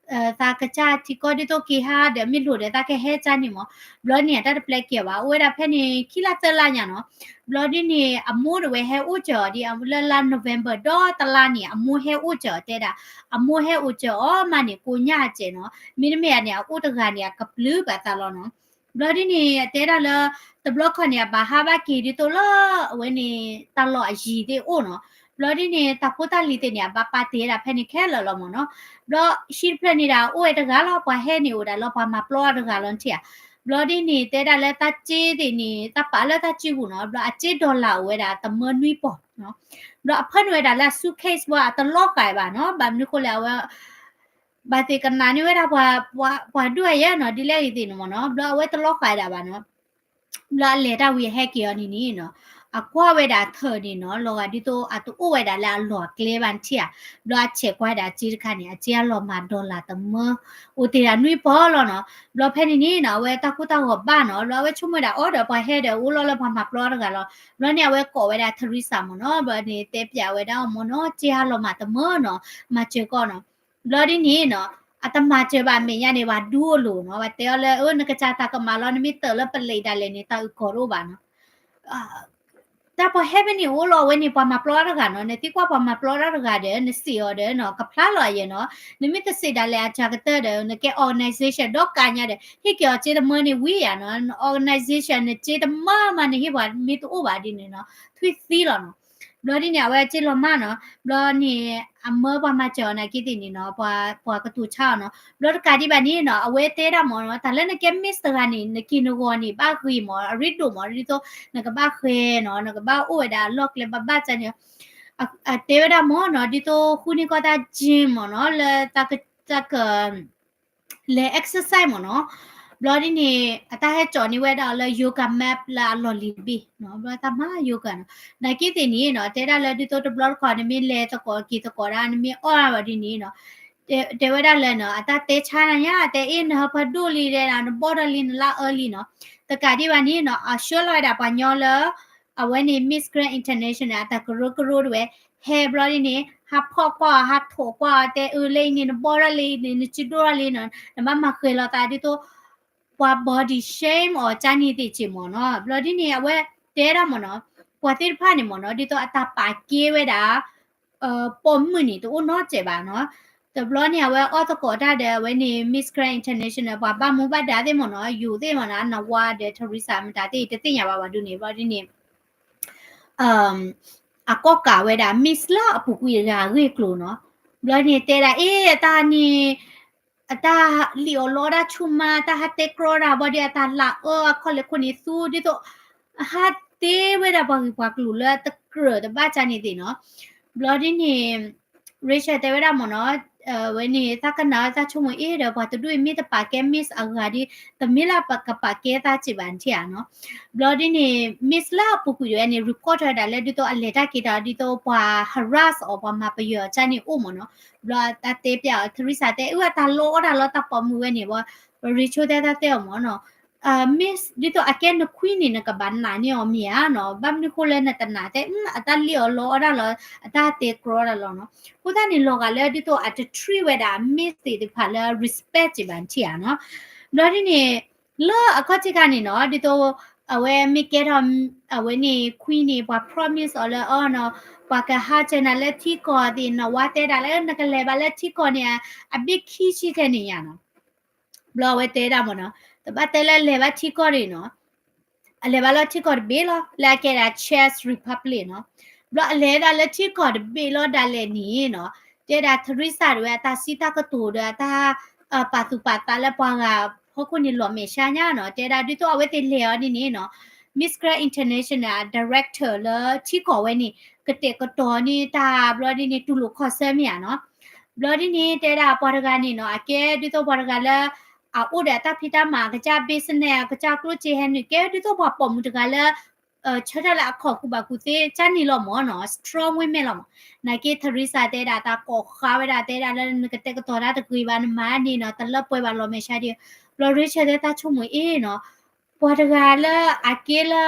သးကစၢ်ထံကီၢ်ဒ်သိးက့ၤဟါဒီး မ့ၢ်လိၣ်ဒီးတၢ်ကဟဲကၢ်န့ၣ်မ့ၢ်, ဘျီန့ၣ် အတၢ်တပျဲက့ၤအီၤဘၣ်, အိၣ်ဝဲဒၣ်ဖဲန့ၣ် ခံလါသၢလါညါနီၤ. ဘျီဒ်န့ၣ် အမိၢ်တဝဲဟဲအိၣ်စၢၤအီၤဒ် လၢလါ November ဒီးတလါန့ၣ် အမိၢ်ဟဲအိၣ်စၢၤအီၤ တဲဒၣ် အမိၢ်ဟဲအိၣ်စၢၤအီၤမးန့ၣ် ကိးညါအစဲးနီၤ, မ့တမ့ၢ်န့ၣ် အအိၣ်တဂၤန့ၣ် အကပျုၢ်ဘၣ်သးလီၤနီၤ. ဘျီဒ်န့ၣ် အတဲဒၣ်လၢ တဘျီခီန့ၣ် အဘၣ်ဟးဘၣ်က့ၤဒ်သိးလၢ အဝဲန့ၣ် တၢ်လီၢ်အယံၤသ့ၣ်အိၣ်နီၤ. ဘျီဒ်န့ၣ် တၢ်ဖိတၢ်လံၤသ့ၣ်န့ၣ် အဘၣ်ပာ်တ့ၢ်ဝဲဒၣ်ဖဲန့ၣ်ခဲလၢာ်လီၤမ့ၢ်နီၤ. ဘျီ ဟံၣ်တဖျၢၣ်န့ၣ်ဒၣ် အိၣ်ဝဲတဂၤလီၤ, ပှၤဟဲန့ၣ်အိၣ်ဒၣ်လၢပှၤမၤပျီတဂၤလီၤထံၣ်ဧါ. ဘျီဒ်န့ၣ် တဲဒၣ်လၢတၢ်စ့သ့ၣ်န့ၣ် တၢ်ပာ်လၢတၢ်စုပူၤနီၤ. ဘျီအစ့ dollar အိၣ်ဝဲဒၣ် တမၢနွံပီၢ်နီၤ. ဘျီအဖၢနုာ်ဝဲဒၣ်လၢ suitcase ပှၤအတလီၤဃာ်ဘၣ်နီၤ. ဘၣ်မနုၤဃိလဲၣ် အဝဲ ဘၣ်သ့ၣ်ကနၣ်န့ၢ်ဝဲဒၣ်ပှၤ ပှၤဒိၣ်အယဲၢ်နီၤ ဒ်လဲၣ်ဂ့ၤသ့ၣ်န့ၣ်မ့ၢ်နီၤ, ဘျီအဝဲတလီၤဃာ်ဒၣ်ဘၣ်နီၤ. ဘျီအလဲၤတၢ်ဝံၤအဟဲက့ၤအီၤန့ၣ်န့ၣ်နီၤ, အကွၢ်ဝဲဒၣ်ထၢၣ်န့ၣ်နီၤ, လီၤဂာ်ဒ်သိးအတအိၣ်ဝဲဒၣ်လၢအလီၢ်အကျဲဘၣ်နထံၣ်ဧါ. ဘျီအဆဲးကွၢ်ဝဲဒၣ်အစ့တခါန့ၣ် အစ့အလီၤမၢ် dollar တမၢ အိၣ်တ့ၢ်ဒၣ်နွံပီၢ်လီၤနီၤ. ဘျီဖဲန့ၣ်န့ၣ်နီၤ အဝဲတၢ်ကိၢ်တၢ်ဂီၤဘၣ်နီၤ, ဘျီအဝဲဆိကမိၣ်ဝဲဒၣ်အီၤဒီးပှၤဟဲဒီးအိၣ်လီၤလၢပှၤမၤပျီတဂၤလီၤ. ဘျီန့ၣ် အဝဲကိးဝဲဒၣ် Teresa မ့ၢ်နီၤ, ဘျီန့ၣ်တဲပျးဝဲဒၣ်အီၤမ့ၢ်နီၤ, စ့ဟးလီၤမၢ်တမၢနီၤ, မၤစၢၤကီးနီၤ. ဘျီဒ်န့ၣ်နီၤ, အတမၤစၢၤဘၣ်အမဲာ်ညါန့ၣ် ပှၤဒူအလိၤနီၤ, ပှၤတဲအီၤလၢ အၢ နကစၢ်တၢ်ကမၣ်လီၤ, နမ့ၢ်တၢၣ်လၢပလံးဒၣ်လဲာ်န့ၣ် တၢ်အုၣ်ကီၤတအိၣ်ဘၣ်နီၤ. တၢ်ပှၤဟဲဖဲန့ၣ်အိၣ်လီၤ, အဝဲန့ၣ်ပှၤမၤပျီတဂၤနီၤ, နသံကွၢ်ပှၤမၤပျီတၢ်တဂၤဒီး နစံးအီၤဒီးနီၤ ကဖျါလီၤယဲနီၤ, နမ့ၢ်တစံးဒၣ်လဲာ်အစှၤကတၢၢ်ဒီး နကဲ organization ဒီးကါညါဒီး ဟ့ၣ်က့ၤအီၤစ့တမၢန့ၣ်ဝံၤယၤနီၤ, organization နစ့တမၢမး နဟ့ၣ်ပှၤမ့ၢ်တအိၣ်ဘၣ်ဒ်န့ၣ်နီၤ, ထွံၣ်သံလီၤနီၤ. ဘျီဒ်န့ၣ် အဝဲစ့လီၤမၢ်နီၤ, ဘျီန့ၣ် အမၢပှၤမၤစၢၤအီၤနာ်က့သ့ၣ်န့ၣ်နီၤ, ပှၤကတိၤဆါအီၤနီၤ. ဘျီတကးဒံးဘၣ်န့ၣ်နီၤ, အဝဲတဲဒၣ်မ့ၢ်နီၤ, တၢ်လၢနကဲ Miss တဂၤန့ၣ် နက့ၤနဂီၤန့ၣ် ဘၣ်ဂ့ၤမ့ၢ် အရ့ဒိၣ်မ့ၢ် ဒ်သိး နကဘၣ်ဃဲၤနီၤ, နကဘၣ်အိၣ်ဝဲဒၣ်အလီၢ်ကျဲဘၣ်ဘၣ်န့ၣ်, အတဲဝဲဒၣ်မ့ၢ်နီၤ, ဒ်သိးဃုန့ၢ်ကီၢ်တၢ် gym မ့ၢ်နီၤ, လၢတၢ်က လဲၤ exercise မ့ၢ်နီၤ. ဘျီဒ်န့ၣ် အတၢ်ဟဲကၠီၣ်န့ၢ်ဝဲဒၣ်အီၤလၢ yoga mat လၢအလီၢ်လံၤတဘ့ၣ်နီၤ, ဘျီတၢ်မၤ yoga နီၤ. နာ်က့သ့ၣ်န့ၣ်နီၤ, တဲဒၣ်လၢဒ်သိးတဘျီတခီၣ် နမ့ၢ်လဲၤသကိးက့ၤသကိးဒၣ် နမ့ၢ်အီၣ်ဒၣ်ဘၣ်ဒ်န့ၣ်နီၤ, တဲဝဲဒၣ်လၢနီၤ, အတၢ်တဲဆါနၤညါ အတဲအ့ၣ် နဟၢဖၢဒိၣ်လံဒဲးနီၤ, နဘီၣ်ထီၣ်လံ နလါအၢလံနီၤ. တကးဒံးဘၣ်န့ၣ်နီၤ, အဆှၢလီၤဝဲဒၣ်ပှၤညီလၢ အဝဲန့ၣ် Miss Grand International အတၢ်ကရၢကရိတဝဲ ဟဲဘျီဒ်န့ၣ် ဟးဖီၣ်ကွၢ်အီၤ ဟးထိၣ်ကွၢ်အီၤ တဲအၢလၢအံၤန့ၣ် နဘီၣ်ထီၣ်လံန့ၣ် နစုဒိၣ်ထီၣ်လံနီၤ, နဘၣ်မၤဃဲၤလီၤသးဒ်သိး ပှၤ body shame အီၤကၢ်န့ၣ်သ့ၣ်က့ၤမ့ၢ်နီၤ. ဘျီဒ်န့ၣ် အဝဲတဲဒၣ်မ့ၢ်နီၤ, ပှၤသ့ၣ်တဖၣ်န့ၣ်မ့ၢ်နီၤ, ဒ်သိးအတၢ်ပာ်ကဲဝဲဒၣ် ပိာ်မုၣ်န့ၣ် တအိၣ်နီတစဲးဘၣ်နီၤ. တဘျီန့ၣ် အဝဲအီၣ်သကိးတၢ်ဒီး အဝဲန့ၣ် Miss Grand International ပှၤဘၣ်မူဘၣ်ဒါသ့ၣ်မ့ၢ်နီၤ, ယိၤသ့ၣ်မ့ၢ်နီၤ, အနဝါဒီး Teresa မတၤသ့ၣ် တသ့ၣ်ညါဘၣ်ဝဲဒ်န့ၣ် ဘျီဒ်န့ၣ် အကီၢ်ကးဝဲဒၣ် Miss လၢအပူၤကွံာ်တဂၤအဂ့ၢ်အကျိၤနီၤ. ဘျီန့ၣ်တဲဒၣ် အ့ အတၢ်န့ၣ် အတၢ်လံၣ်အီၣ်လီအီၣ်ဒၣ်ဆူၣ်မး, တၢ်ဟးတဲကြီတၢ်ဘၣ်ဒီး အတၢ်လၢအအၢအခီၣ်လဲၤခိၣ်န့ၣ်သူ ဒ်သိး ဟးတဲဝဲဒၣ်ပှၤဂ့ၢ်ပှၤကျိၤလၢတကြၢးတဘၣ်ကန့ၣ်သ့ၣ်နီၤ. ဘျီဒ်န့ၣ် Rachel တဲဝဲဒၣ်မ့ၢ်နီၤ, ဝဲန့ၣ် သးကနၣ်ဝဲသးဆိကမိၣ်အ့ဒီး ပှၤတဒူၣ်အံၤမ့ၢ်တပာ်ကဲ Miss အဂၤဒီး တမ့ၢ်လၢပကပာ်ကဲသးစ့ၢ်ဘၣ်ထံၣ်ဧါနီၤ. ဘျီဒ်န့ၣ် Miss လၢအပူၤကွံာ်တဝဲန့ၣ် report ဝဲဒၣ်လၢဒ်သိးအလဲၤတၢ်က့ၤတၢ်ဒ်သိးပှၤ harass အီၤ ပှၤမၤပယီၤအီၤကန့ၣ်အိၣ်မ့ၢ်နီၤ. ဘျီတၢ်တဲပျးအီၤ Theresa တဲ အၢ အတၢ်လီအီၣ်တၢ်လီတၢ်ပိာ်မုၣ်ဝဲန့ၣ်ဘၣ်, Rachel တဲတၢ်တဲအီၤမ့ၢ်နီၤ Miss ဒ်သိးအကဲနခွံန့ၣ် နကဘၣ်နာ်န့ၢ်အီၤမ့ၢ်ဧါနီၤ, ဘၣ်မနုၤဃိလၢနတနာ်တဲ အတၢ်လံၣ်အီၣ်လီအီၣ်ဒၣ်လီၤ အတၢ်တဲကြီတၢ်လီၤနီၤ. အဃိသတးန့ၣ် လီၤဂာ်လၢဒ်သိးအတ treat ဝဲဒၣ် Miss သ့ၣ်တဖၣ်လၢ respect စ့ၢ်ဘၣ်ထံၣ်ဧါနီၤ. ဘျီဒ်န့ၣ် လၢအခီၣ်ထံးခါန့ၣ်နီၤ ဒ်သိး အဝဲမ့ၢ်ကဲထီၣ် အဝဲန့ၣ်ခွံန့ၣ် ပှၤ promise အီၤလၢအီၤနီၤ, ပှၤကဟးစၢၤနၤလၢထံကီၢ်သ့ၣ်နီၤ, ဝါတဲဒၣ်လၢနကလဲၤဘၣ်လၢထံကီၢ်န့ၣ် အဘ့ၣ်ခံဆံထဲန့ၣ်ညါနီၤ. ဘျီအဝဲတဲဒၣ်မ့ၢ်နီၤ, တဘၣ်တဲလၢလဲၤဘၣ်ထံကီၢ်န့ၣ်နီၤ, အလဲၤဘၣ်လၢထံကီၢ်တဘ့ၣ်လီၤ လၢအကဲဒၣ် Czech Republic နီၤ. ဘျီအလဲၤဒၣ်လၢထံကီၢ်တဘ့ၣ်လီၤဒၣ်လဲာ်န့ၣ်နီၤ, တဲဒၣ် Theresa တဝဲအတၢ်စံးတၢ်ကတိၤဒီးအတၢ် ပာ်သူၣ်ပာ်သးလၢပှၤဂၤဖီခိၣ်န့ၣ်လီၤမဲာ်ဆှးညါနီၤ. တဲဒၣ်ဒ်သိးအဝဲသ့ၣ်လဲၤအီၤဒ်န့ၣ်နီၤ, Miss Grand International director လၢထံကီၢ်ဝဲန့ၣ် ကတဲာ်ကတီၤန့ၢ်တၢ်ဘျီဒ်န့ၣ် တူၢ်လိာ်ခီၣ်ဆၢမ့ၢ်ဧါနီၤ. ဘျီဒ်န့ၣ် တဲဒၣ်ပှၤတဂၤန့ၣ်နီၤ, အကဲဒ်သိးပှၤတဂၤလၢ အအိၣ်ဒီးအတၢ်ဖံးတၢ်မၤ အကစၢ် business အကစၢ်ကျိၣ်စ့ဟဲနုာ် ကဲဒ်သိးပှၤပိာ်မုၣ်တဂၤလၢ ဆၢထၢၣ်လၢအခီၣ်ကူဘၣ်ကူသ့ကန့ၣ်လီၤမ့ၢ်နီၤ, strong women လီၤမး. နာ်က့ Theresa တဲဒၣ်တၢ်ကိးဃါဝဲဒၣ် တဲဒၣ်လၢနကတဲာ်ကတီၤတၢ်တဂ့ၤဘၣ် နမၤန့ၣ်နီၤ တလၢပှဲၤဘၣ်လီၤမဲာ်ဆှးဒံး. ဘျီ Rachel တဲတၢ်ဆိကမိၣ်အ့နီၤ, ပှၤတဂၤလၢအကဲလၢ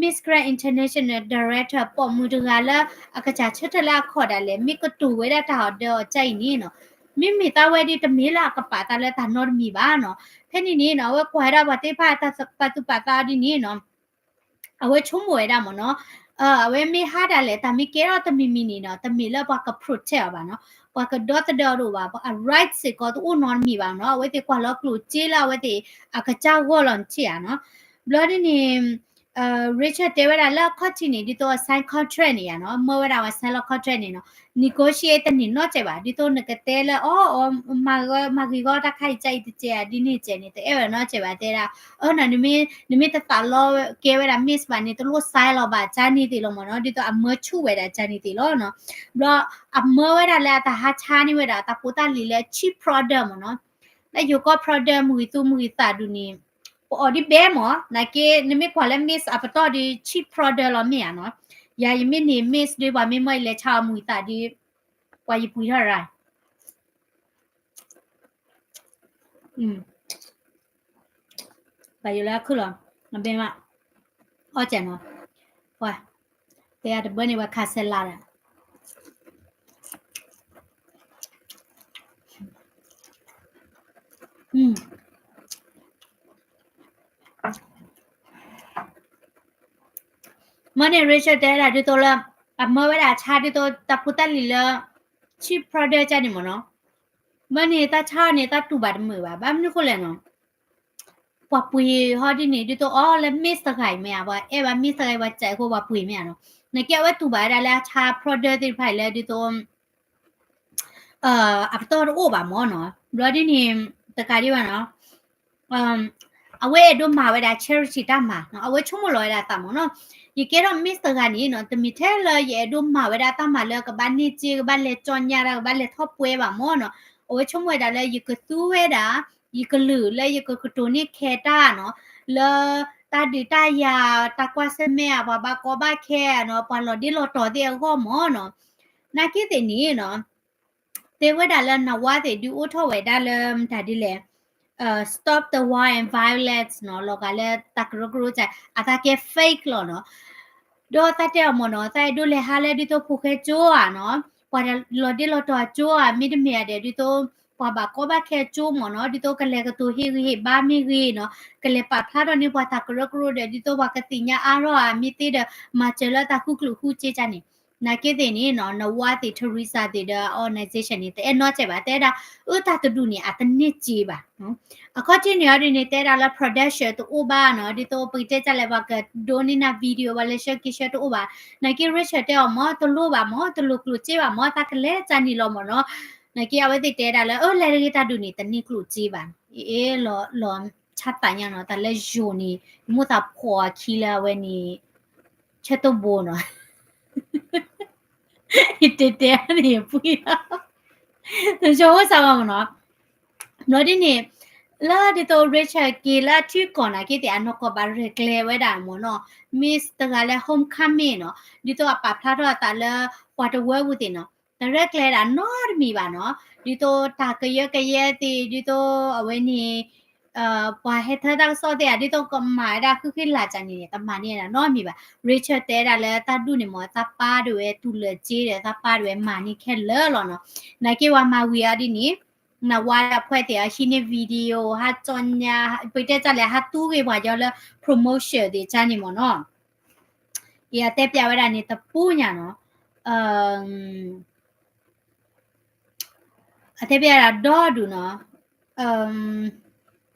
Miss Grand International Director ပိာ်မုၣ်တဂၤလၢအကစၢ်ဆၢထၢၣ်လၢအခီၣ်ဒၣ်လဲာ် မ့ၢ်ကတိၤဝဲဒၣ်တၢ်အီၤဒၢအီၤကၢ်အံၤန့ၣ်နီၤ, မ့မ့ၢ်သးဝဲဒ်တမ့ၢ်လၢအကပာ်သးလၢတၢ်နီတမံၤဘၣ်နီၤ. ဖဲန့ၣ်န့ၣ်နီၤ အဝဲကွၢ်ဝဲဒၣ်ပှၤသ့ၣ်တဖၣ်တၢ်ပာ်သူၣ်ပာ်သးအီၤဒ်န့ၣ်နီၤ အဝဲဆိကမိၣ်ဝဲဒၣ်မ့ၢ်နီၤ, အဝဲမ့ၢ်ဟးဒၣ်လဲာ် တၢ်မ့ၢ်ကဲထီၣ်တမံၤမံၤန့ၣ်နီၤ တမ့ၢ်လၢပှၤက protect အီၤဘၣ်နီၤ, ပှၤကဒီသဒၢအီၤတအိၣ်ဘၣ်, အ right စ့ၢ်ကီးတအိၣ်နီတမံၤဘၣ်နီၤ. အဝဲသ့ၣ်ကွၢ်လီၤကျိၣ်စ့လၢအဝဲသ့ၣ်အကစၢ်ဂီၢ်လီၤနထံၣ်ဧါနီၤ. ဘျီဒ်န့ၣ် Rachel တဲဝဲဒၣ်လၢအခီၣ်ထံးန့ၣ် ဒ်သိးအ sign contract န့ၣ်ယါနီၤ, မၢဝဲဒၣ်ဝဲ sign လီၤ contract န့ၣ်နီၤ, negotiate တန့ၢ်နီတစဲးဘၣ်, ဒ်သိးနကတဲလၢ အီ မၤဂ့ၤဂီၢ်တၢ်ခါအံၤကၢ်အံၤတစဲး ဒ်န့ၣ်တစဲးန့ၣ် တအဲၣ်ဝဲနီတစဲးဘၣ် တဲဒၣ်, အၢ နမ့ၢ်တသးလီကဲဝဲဒၣ် Miss ဘၣ်န့ၣ် တလိၣ် sign လီၤဘၣ် ကန့ၣ်သ့ၣ်လီၤမ့ၢ်နီၤ, ဒ်သိးအမၢဆူၣ်ဝဲဒၣ်ကန့ၣ်သ့ၣ်လီၤနီၤ. ဘျီ အမၢဝဲဒၣ်လၢအတၢ်ဟးဆါန့ၢ်ဝဲဒၣ် တၢ်ဖိတၢ်လံၤလၢ cheap product မ့ၢ်နီၤ, လၢယိၤကီၢ် product မုၢ်ဂံၢ်သူမုၢ်ဂံၢ်သးဒုးန့ၣ် ပအီၣ်ဒ်ဘဲမ့ၢ်, နာ်က့ နမ့ၢ်ကွၢ်လၢ Miss အပတီၢ်ဒီး cheap product လီၤမ့ၢ်ဧါနီၤ. ယၤယမ့ၢ်န့ၢ် Miss ဒီး ပှၤမ့ၢ်မၢအလဲၤဆါအီၤမုၢ်ဂံၢ်သးဒီး ပှၤယပှံၤထီၣ်ရၢ် ဘၣ်ယိၣ်လၢအခုၣ်လီၤ, အဘဲမး, အီၣ်ကဲနီၤ, ပှၤ, တဲအတဘၢန့ၣ် ပှၤခးဆဲးလးဒီး, မ့ၢ်န့ၣ် Rachel တဲဒၣ်ဒ်သိးလၢ အမၢဝဲဒၣ်အဆါဒ်သိးတၢ်ဖိတၢ်လံၤလၢ cheap product ကန့ၣ်မ့ၢ်နီၤ, မ့ၢ်န့ၣ်တၢ်ဆါအီၤန့ၣ် တၢ်တူၢ်ဘၣ်တမုာ်ဘၣ်, ဘၣ်မနုၤဃိလဲၣ်နီၤ ပှၤပှ့ၤဟီဒ်န့ၣ် ဒ်သိးအီၤလၢ Miss တဂၤအံၤမ့ၢ်ဧါ, ပှၤအဲၣ်ဘၣ် Miss တဂၤအံၤ ပှၤစဲးအဃိပှၤပှ့ၤမ့ၢ်ဧါနီၤ, နာ်က့အဝဲတူၢ်ဘၣ်ဝဲဒၣ်လၢအဆါ product သ့ၣ်တဖၣ်အံၤလၢဒ်သိး အပတီၢ်တအိၣ်ဘၣ်မ့ၢ်နီၤ, ဘျီဒ်န့ၣ် တကးဒံးဘၣ်နီၤ အဝဲအဲၣ်ဒိးမၤဝဲဒၣ် charity တၢ်မၤနီၤ, အဝဲဆိကမိၣ်လီၤဝဲဒၣ်အသးမ့ၢ်နီၤ, ယကဲထီၣ် Miss တဂၤန့ၣ်နီၤ တမ့ၢ်ထဲလၢယအဲၣ်ဒိးမၤဝဲဒၣ်တၢ်မၤလၢကဘၣ်န့ၢ်စ့ ကဘၣ်လဲၤကၠီညါတၢ် ကဘၣ်လဲၤထီၣ်ပှဲၤဘၣ်မ့ၢ်နီၤ, အဝဲဆိကမိၣ်ဝဲဒၣ်လၢယကသူဝဲဒၣ် ယကလုၢ်လၢယကကတိၤန့ၢ်ခဲတၢ်နီၤ, လၢတၢ်ဒုးတၢ်ယၤ တၢ်ကွၢ်ဆၢၣ်မဲာ် ပှၤဘၣ်ကီဘၣ်ခဲနီၤ, ပှၤလီၤဒ့လီၤတီၤသ့ၣ်အဂီၢ်မ့ၢ်နီၤ, နာ်က့သ့ၣ်န့ၣ်နီၤ တဲဝဲဒၣ်လၢနဝါသ့ၣ်ဒုးအိၣ်ထီၣ်ဝဲဒၣ်လၢမတၤဒ်လဲၣ်, Stop the War and Violence နီၤ, လီၤဂာ်လၢတၢ်ကရၢကရိက အသးကဲ fake လီၤနီၤ, ဒီးသးတဲအီၤမ့ၢ်နီၤ သးအဲၣ်ဒိးလဲၤဟးလၢဒ်သိးဖိၣ်ဃဲကၠိဧါနီၤ, ပှၤလီၤဒ့လီၤတီၤအကၠိဧါ, မ့တမ့ၢ်ဧါဒီး ဒ်သိး ပှၤဘၣ်ကီဘၣ်ခဲအကၠိမ့ၢ်နီၤ, ဒ်သိးကလဲၤကတိၤဟ့ၣ်ဂံၢ်ဟ့ၣ်ဘါမ့ၢ်ဂ့ၤနီၤ, ကလဲၤပာ်ဖျါထီၣ်န့ၢ်ပှၤတၢ်ကရၢကရိဒီး ဒ်သိးပှၤကသ့ၣ်ညါအါထီၣ်ဧါ, မ့ၢ်သ့ဒီး မၤစၢၤလၢတၢ်ဃုကျိၣ်ဃုစ့ကန့ၣ် နာ်က့သ့ၣ်န့ၣ်နီၤ နဝါသ့ၣ် Teresa သ့ၣ်ဒီး organization န့ၣ် တအဲၣ်နီၣ်စဲးဘၣ် တဲဒၣ် အၢ တၢ်တဒူၣ်န့ၣ် အတန့ၢ်စ့ဘၣ်. အခီၣ်ထံးန့ၣ်အီၤဒ်န့ၣ် တဲဒၣ်လၢ production တအိၣ်ဘၣ်နီၤ ဒ်သိးပကတဲတၢ်လဲၣ် ပှၤကဒိးန့ၢ်နၤ video ပှၤလဲၤဆှၢက့ၤဆှၢတအိၣ်ဘၣ်. နာ်က့ Richard တဲအီၤမ့ၢ် တလိၣ်ဘၣ်မ့ၢ် တလိၣ်ကျိၣ်စ့ဘၣ်မ့ၢ် သးကလဲၤကၢ်န့ၣ်လီၤမ့ၢ်နီၤ. နာ်က့အဝဲသ့ၣ်တဲဒၣ်လၢ အၢ လဲၤတဂ့ၤတၢ်ဒူၣ်န့ၣ် တန့ၢ်ကျိၣ်စ့ဘၣ်. အ့ လီၤ လီၤဆါသးညါနီၤ တၢ်လၢယိၤန့ၣ် မိၣ်သးဖှီၣ်အခံလၢအဝဲန့ၣ် ဆၢတိၢ်ဘိနီၤ တဲတဲန့ၣ်ပှံၤလီၤ တဆိကမိၣ်စၢ်ဘၣ်မ့ၢ်နီၤ. ဘျီဒ်န့ၣ် လၢဒ်သိး Richard က့ၤလၢအထံကီၢ်နာ်က့သ့ၣ် အနီၢ်ကီၢ်ဘၣ်ရဲၣ်ကျဲၤဝဲဒၣ်မ့ၢ်နီၤ Miss တဂၤလၢ Homecoming နီၤ ဒ်သိးအပာ်ဖျါထီၣ်အသးလၢ ပှၤတဝၢပူၤသ့ၣ်နီၤ တရဲၣ်ကျဲၤဒၣ်နီတမံၤဘၣ်နီၤ ဒ်သိးတၢ်ကယၢကယဲသ့ၣ် ဒ်သိးအဝဲန့ၣ် ပှၤဟဲထၢတၢ်ကစီၣ်သ့ၣ်ဧါ ဒ်သိးကမၤဝဲဒၣ်ဃုဃ့လၢ်ကန့ၣ် တမၤန့ၢ်ဒၣ်နီတမံၤဘၣ်. Richard တဲဒၣ်လၢတၢ်ဒူၣ်န့ၣ်မ့ၢ် သးပၢ်ဒၣ်ဝဲတူၢ်လၢာ်စ့ဒီး သးပၢ်ဒၣ်ဝဲမၤန့ၢ်ခဲလၢာ်လီၤနီၤ. နာ်က့ဝဲမၤဝံၤအီၤဒ်န့ၣ် နဝါဒီးအဖှဲသ့ၣ်အဟံးန့ၢ် video ဟးကၠီညါ ပတဲတၢ်လဲၣ် ဟးသူဂ့ၤပှၤကညီလၢ promotion သ့ၣ်ကန့ၣ်မ့ၢ်နီၤ. ယတဲပျးဝဲဒၣ်န့ၣ်တပူၤညါနီၤ အတဲပျးဒၣ်ဒီဒူၣ်နီၤ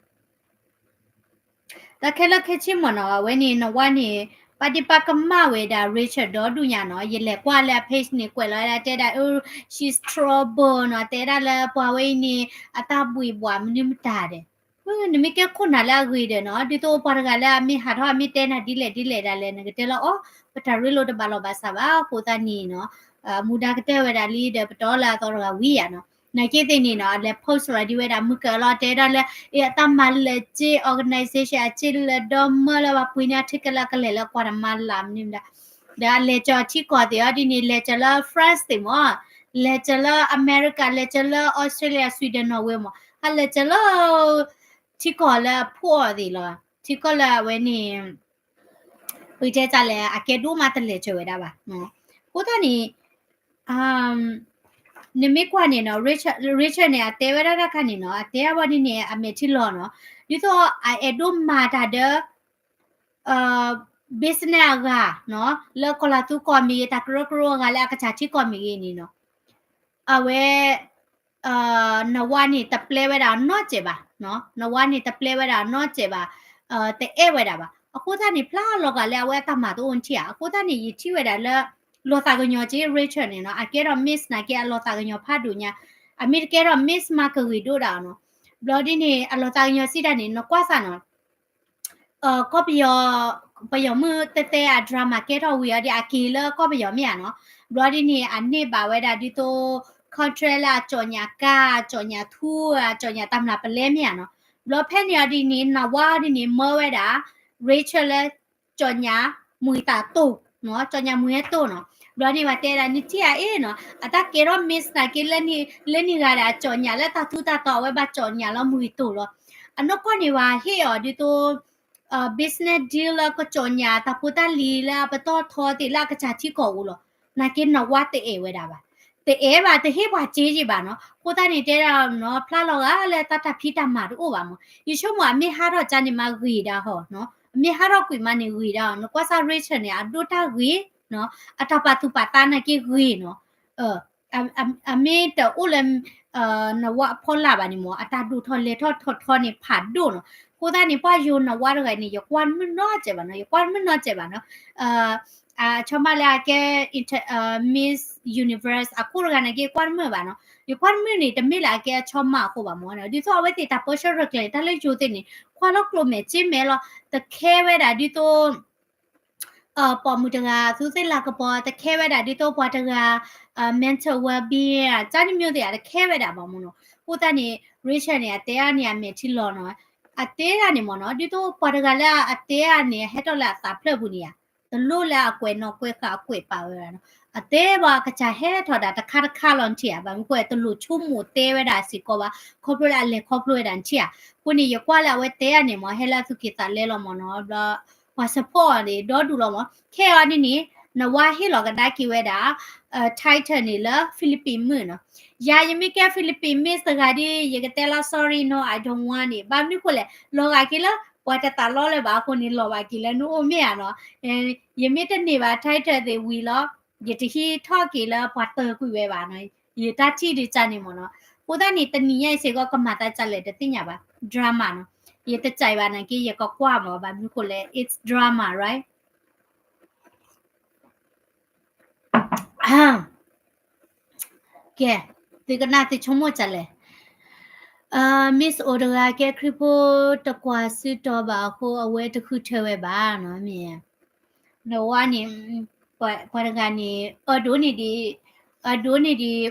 တၢ်ခဲလၢာ်ခဲဆ့မ့ၢ်နီၤ အဝဲန့ၣ် နဝါန့ၣ် ပာ်ဒ့ပာ်ကမၣ်ဝဲဒၣ် Richard ဒီဒူၣ်ညါနီၤ ယလဲၤကွၢ်လၢအ page န့ၣ် ကွဲးလီၤဝဲဒၣ်တဲဒၣ် အၢ she's trouble နီၤ တဲဒၣ်လၢပှၤဝဲအံၤန့ၣ် အတၢ်ဘှံးဘှးမနုၤမတၤဒီး နမ့ၢ်ကဲခိၣ်နၢ်လၢအဂ့ၤဒီးနီၤ ဒ်သိးပှၤတဂၤလၢအမ့ၢ်ဟးထီၣ်အမ့ၢ်တဲနၤဒ်လဲၣ်ဒ်လဲၣ်ဒၣ်လဲာ် နကတဲလီၤအီၤ ပတၢ်ရ့လိာ်တဘၣ်လီၤဘၣ်စးဘၣ် အဃိသတးန့ၣ်နီၤ မူဒါကတၢၢ်ဝဲဒၣ်လံဒီးပတီၢ်လၢအသီတဂၤဝံၤယါနီၤ နာ်က့သ့ၣ်န့ၣ်နီၤ အလဲၤ post လီၤဒ်ဝဲဒၣ်မုၢ်ကလီၤတဲဒၣ်လၢ အတၢ်မၤလၢာ်စ့ organization အစ့လၢာ်ဒီမၢလၢပှၤပှ့ၤန့ၢ်အထံကလၢကလဲာ်လၢကွၢ်တမၤလၢ်မနုၤမတၤ ဒီးအလဲၤကၠီၤထံကီၢ်သ့ၣ်အီၤဒ်န့ၣ် လဲၤကၠီၤလၢ France သ့ၣ်မ့ၢ် လဲၤကၠီၤလၢ America လဲၤကၠီၤလၢ Australia Sweden Norway မ့ၢ် ဟးလဲၤကၠီၤလၢ ထံကီၢ်လၢအဖှီၣ်အီၤသ့ၣ်လီၤ ထံကီၢ်လၢအဝဲန့ၣ် ပတဲတၢ်လဲၣ် အကဲဒိၣ်မးတလဲၤကၠီၤဝဲဒၣ်ဘၣ် အဃိသတးန့ၣ် နမ့ၢ်ကွၢ်န့ၣ်နီၤ Richard န့ၣ် အတဲဝဲဒၣ်တၢ်ခါန့ၣ်နီၤ အတဲအဝဲဒ်န့ၣ် အမဲာ်ထံလီၤနီၤ ဒ်သိးအအဲၣ်ဒိးမၤတၢ်ဒီး business အဂၤနီၤ လၢကီၢ်လၤသူကီၢ်မ့ၢ်ဂ့ၤ တၢ်ကရၢကရိအဂၤလၢအကစၢ်ထံကီၢ်မ့ၢ်ဂ့ၤန့ၣ်နီၤ အဝဲ နဝါန့ၣ်တပျဲဝဲဒၣ်အနီၢ်စဲးဘၣ်, နဝါန့ၣ်တပျဲဝဲဒၣ်အနီၢ်စဲးဘၣ်, တအဲၣ်ဝဲဒၣ်ဘၣ်. အဃိသတးန့ၣ် ဖျါလီၤဂာ်လၢအဝဲအတၢ်မၤတအိၣ်ထံၣ်ဧါ. အဃိသတးန့ၣ် ယထံၣ်ဝဲဒၣ်လၢ လီၤသးကညီၤက့ Richard န့ၣ်နီၤ, အကဲထီၣ် Miss နာ်က့အလီၤသးကညီၤဖးဒိၣ်ညါ, အမ့ၢ်တကဲထီၣ် Miss မးကဂ့ၤဒိၣ်ဒၣ်နီၤ. ဘျီဒ်န့ၣ် အလီၤသးကညီၤစံးတၢ်န့ၣ် နကွၢ်စၢ်နီၤ ကီၢ်ပယီၤ, ပယီၤမုၣ်တဲတဲအ drama ကဲထီၣ်ဝံၤအီၤဒီး အက့ၤလၢကီၢ်ပယီၤမ့ၢ်ဧါနီၤ. ဘျီဒ်န့ၣ် အန့ၢ်ဘၣ်ဝဲဒၣ်ဒ်သိး contract လၢအကၠီၣ်ညၣ်ကါ, အကၠီၣ်ညၣ်ထူ, အကၠီၣ်ညၣ်တၢ်မျၢ်ပလဲမ့ၢ်ဧါနီၤ. ဘျီဖဲန့ၣ်အီၤဒ်န့ၣ် နဝါအီၤဒ်န့ၣ် မၢဝဲဒၣ် Rachel လၢ ကၠီၣ်ညၣ်မှံၤသးတိၢ်, ကၠီၣ်ညၣ်မှံၤဟဲတိၢ်နီၤ. ဘျီန့ၣ် ပှၤတဲဒၣ် နထံၣ်ဧါအ့ၣ်နီၤ, အတၢ်ကဲထီၣ် Miss နာ်က့ လၢနံၣ်ဂၤဒၣ် အကၠီၣ်ညၣ်လၢတၢ်ထူတၢ်တီၤ အဝဲဘၣ်ကၠီၣ်ညၣ်လၢမှံၤတိၢ်လီၤ. အနီၢ်ကီၢ်န့ၣ် ပှၤဟ့ၣ်အီၤဒ်သိး business deal လၢကကၠီၣ်ညၣ်တၢ်ဖိတၢ်လံၤလၢအပတီၢ်ထီသ့ၣ်လၢအကစၢ်ထံကီၢ်အိၣ်လီၤ. နာ်က့နဝါတအဲၣ်ဝဲဒၣ်ဘၣ်, တအဲၣ်ဘၣ် တဟ့ၣ်ပှၤစ့ယံာ်ဘၣ်နီၤ. အဃိသတးန့ၣ် တဲဒၣ်နီၤ ဖျါလီၤဂာ်လၢတၢ်တၢ်ဖံးတၢ်မၤတအိၣ်ဘၣ်မး. ယဆိကမိၣ်အမ့ၢ်ဟးထီၣ်ကၠါန့ၣ်မးဂ့ၤဒၣ်ဟီၣ်, အမ့ၢ်ဟးထီၣ်ကွံာ်မးန့ၣ်ဂ့ၤဒၣ်. နကွၢ်စၢ် Rachel န့ၣ် အဒိၣ်တၢ်ဂ့ၤ, အတၢ်ပာ်သူၣ်ပာ်သးနာ်က့ဂ့ၤနီၤ. အမ့ၢ်တအိၣ်လၢ နဝါအဖီလာ်ဘၣ်န့ၣ်မး အတၢ်ဒိၣ်ထီၣ်လဲၤထီၣ်ထီၣ်ထီန့ၣ်ဖးဒိၣ်နီၤ. အဃိသတးန့ၣ် ပှၤယိၤနဝါတဂၤန့ၣ် ယကွၢ်မုၢ်နီၢ်စဲးဘၣ်နီၤ, ယကွၢ်မုၢ်နီၢ်စဲးဘၣ်နီၤ. အဆီမးလၢအကဲ Miss Universe အခိၣ်တဂၤနာ်က့ ယကွၢ်တမုာ်ဘၣ်နီၤ. ယကွၢ်တမုာ်န့ၣ် တမ့ၢ်လၢအကဲအဆီမးအဃိဘၣ်မးနီၤ. ဒ်သိးအဝဲသ့ၣ်တၢ်ပၢဆှၢရဲၣ်ကျဲၤ တၢ်လၢယိၤသ့ၣ်န့ၣ် ကွၢ်လီၤကျိၣ်မဲာ်စ့မဲာ်လီၤ. တခဲဝဲဒၣ်ဒ်သိး ပိာ်မုၣ်တဂၤ သူသ့ၣ်လၤကပီၤ တခဲဝဲဒၣ်ဒ်သိးပှၤတဂၤ mental well-being တၢ်တမံၤသ့ၣ် တခဲဝဲဒၣ်ဘၣ်မးနီၤ. အဃိသတးန့ၣ် Rachel န့ၣ် အတဲအါန့ၢ်အမဲာ်ထံလီၤနီၤ. အတဲဒၣ်န့ၣ်မးနီၤ ဒ်သိးပှၤတဂၤလၢအတဲအါန့ၢ် ဟဲထီၣ်လၢအသးဖျၢၣ်ပူၤန့ၣ်ဧါ တလိၣ်လၢအကွဲးနီၣ်ကွဲးဃာ်အကွဲးပာ်ဝဲဒၣ်နီၤ. အတဲဘၣ်အကစၢ်ဟဲထီၣ်ဒၣ်တခါတခါလီၤနထံၣ်ဧါ. ဘၣ်မနုၤဃိ တလိၣ်ဆိကမိၣ်တဲဝဲဒၣ်စ့ၢ်ကီးဘၣ် ခီဖျိလၢအလဲၤခီဖျိဝဲဒၣ်နထံၣ်ဧါ. အဃိန့ၣ် ယကွၢ်လၢအဝဲတဲအါန့ၢ်မး ဟဲလၢအသူၣ်က့ၤသးလဲလီၤမးနီၤ. ဘျီ ပှၤ support အီၤန့ၣ် ဒီဒူၣ်လီၤမး. ခဲအံၤအီၤဒ်န့ၣ် နဝါဟ့ၣ်လီၤကဒါက့ၤဝဲဒၣ် title န့ၣ်လၢ Philippine မုၣ်နီၤ. ယၤယမ့ၢ်ကဲ Philippine Miss တဂၤဒီး ယကတဲလီၤ sorry no I don't want it ဘၣ်မနုၤဃိလဲၣ် လီၤဂာ်က့ၤလၢ ပှၤတသးလီလၢၤဘၣ်အဃိန့ၣ် လီၤဘၣ်က့ၤလၢနအိၣ်မ့ၢ်ဧါနီၤ. ယမ့ၢ်တန့ၢ်ဘၣ် title သ့ၣ်ဝံၤလီၤ ယတဟံးထီၣ်က့ၤလၢပှၤတၢၢ်ကွံာ်ဝဲဘၣ်နီၤ, ယတၢ်ထံၣ်ဒုးကန့ၣ်မ့ၢ်နီၤ, အဃိသတးန့ၣ် တနံၤညါအံၤစ့ၢ်ကီး ကမၤသးဒ်လဲၣ်တသ့ၣ်ညါဘၣ်, drama နီၤ, ယတစဲးဘၣ်နာ်က့ ယကကွၢ်မး ဘၣ်မနုၤဃိလဲၣ် it's drama, right? ကဲ, သုကနၣ်သုဆိကမိၣ်ဒ်လဲၣ်, Miss O တဂၤကဲ ခရံာ်ဖိတကွၢ်စ့ၢ်ကီးဘၣ်အဃိ အဝဲတဃုထၢဝဲဘၣ်နီၤ, မ့ၢ် နဝၤန့ၣ်, ပှၤတဂၤန့ၣ် အဒိန့ၣ်ဒ်, အဒိန့ၣ်ဒ်,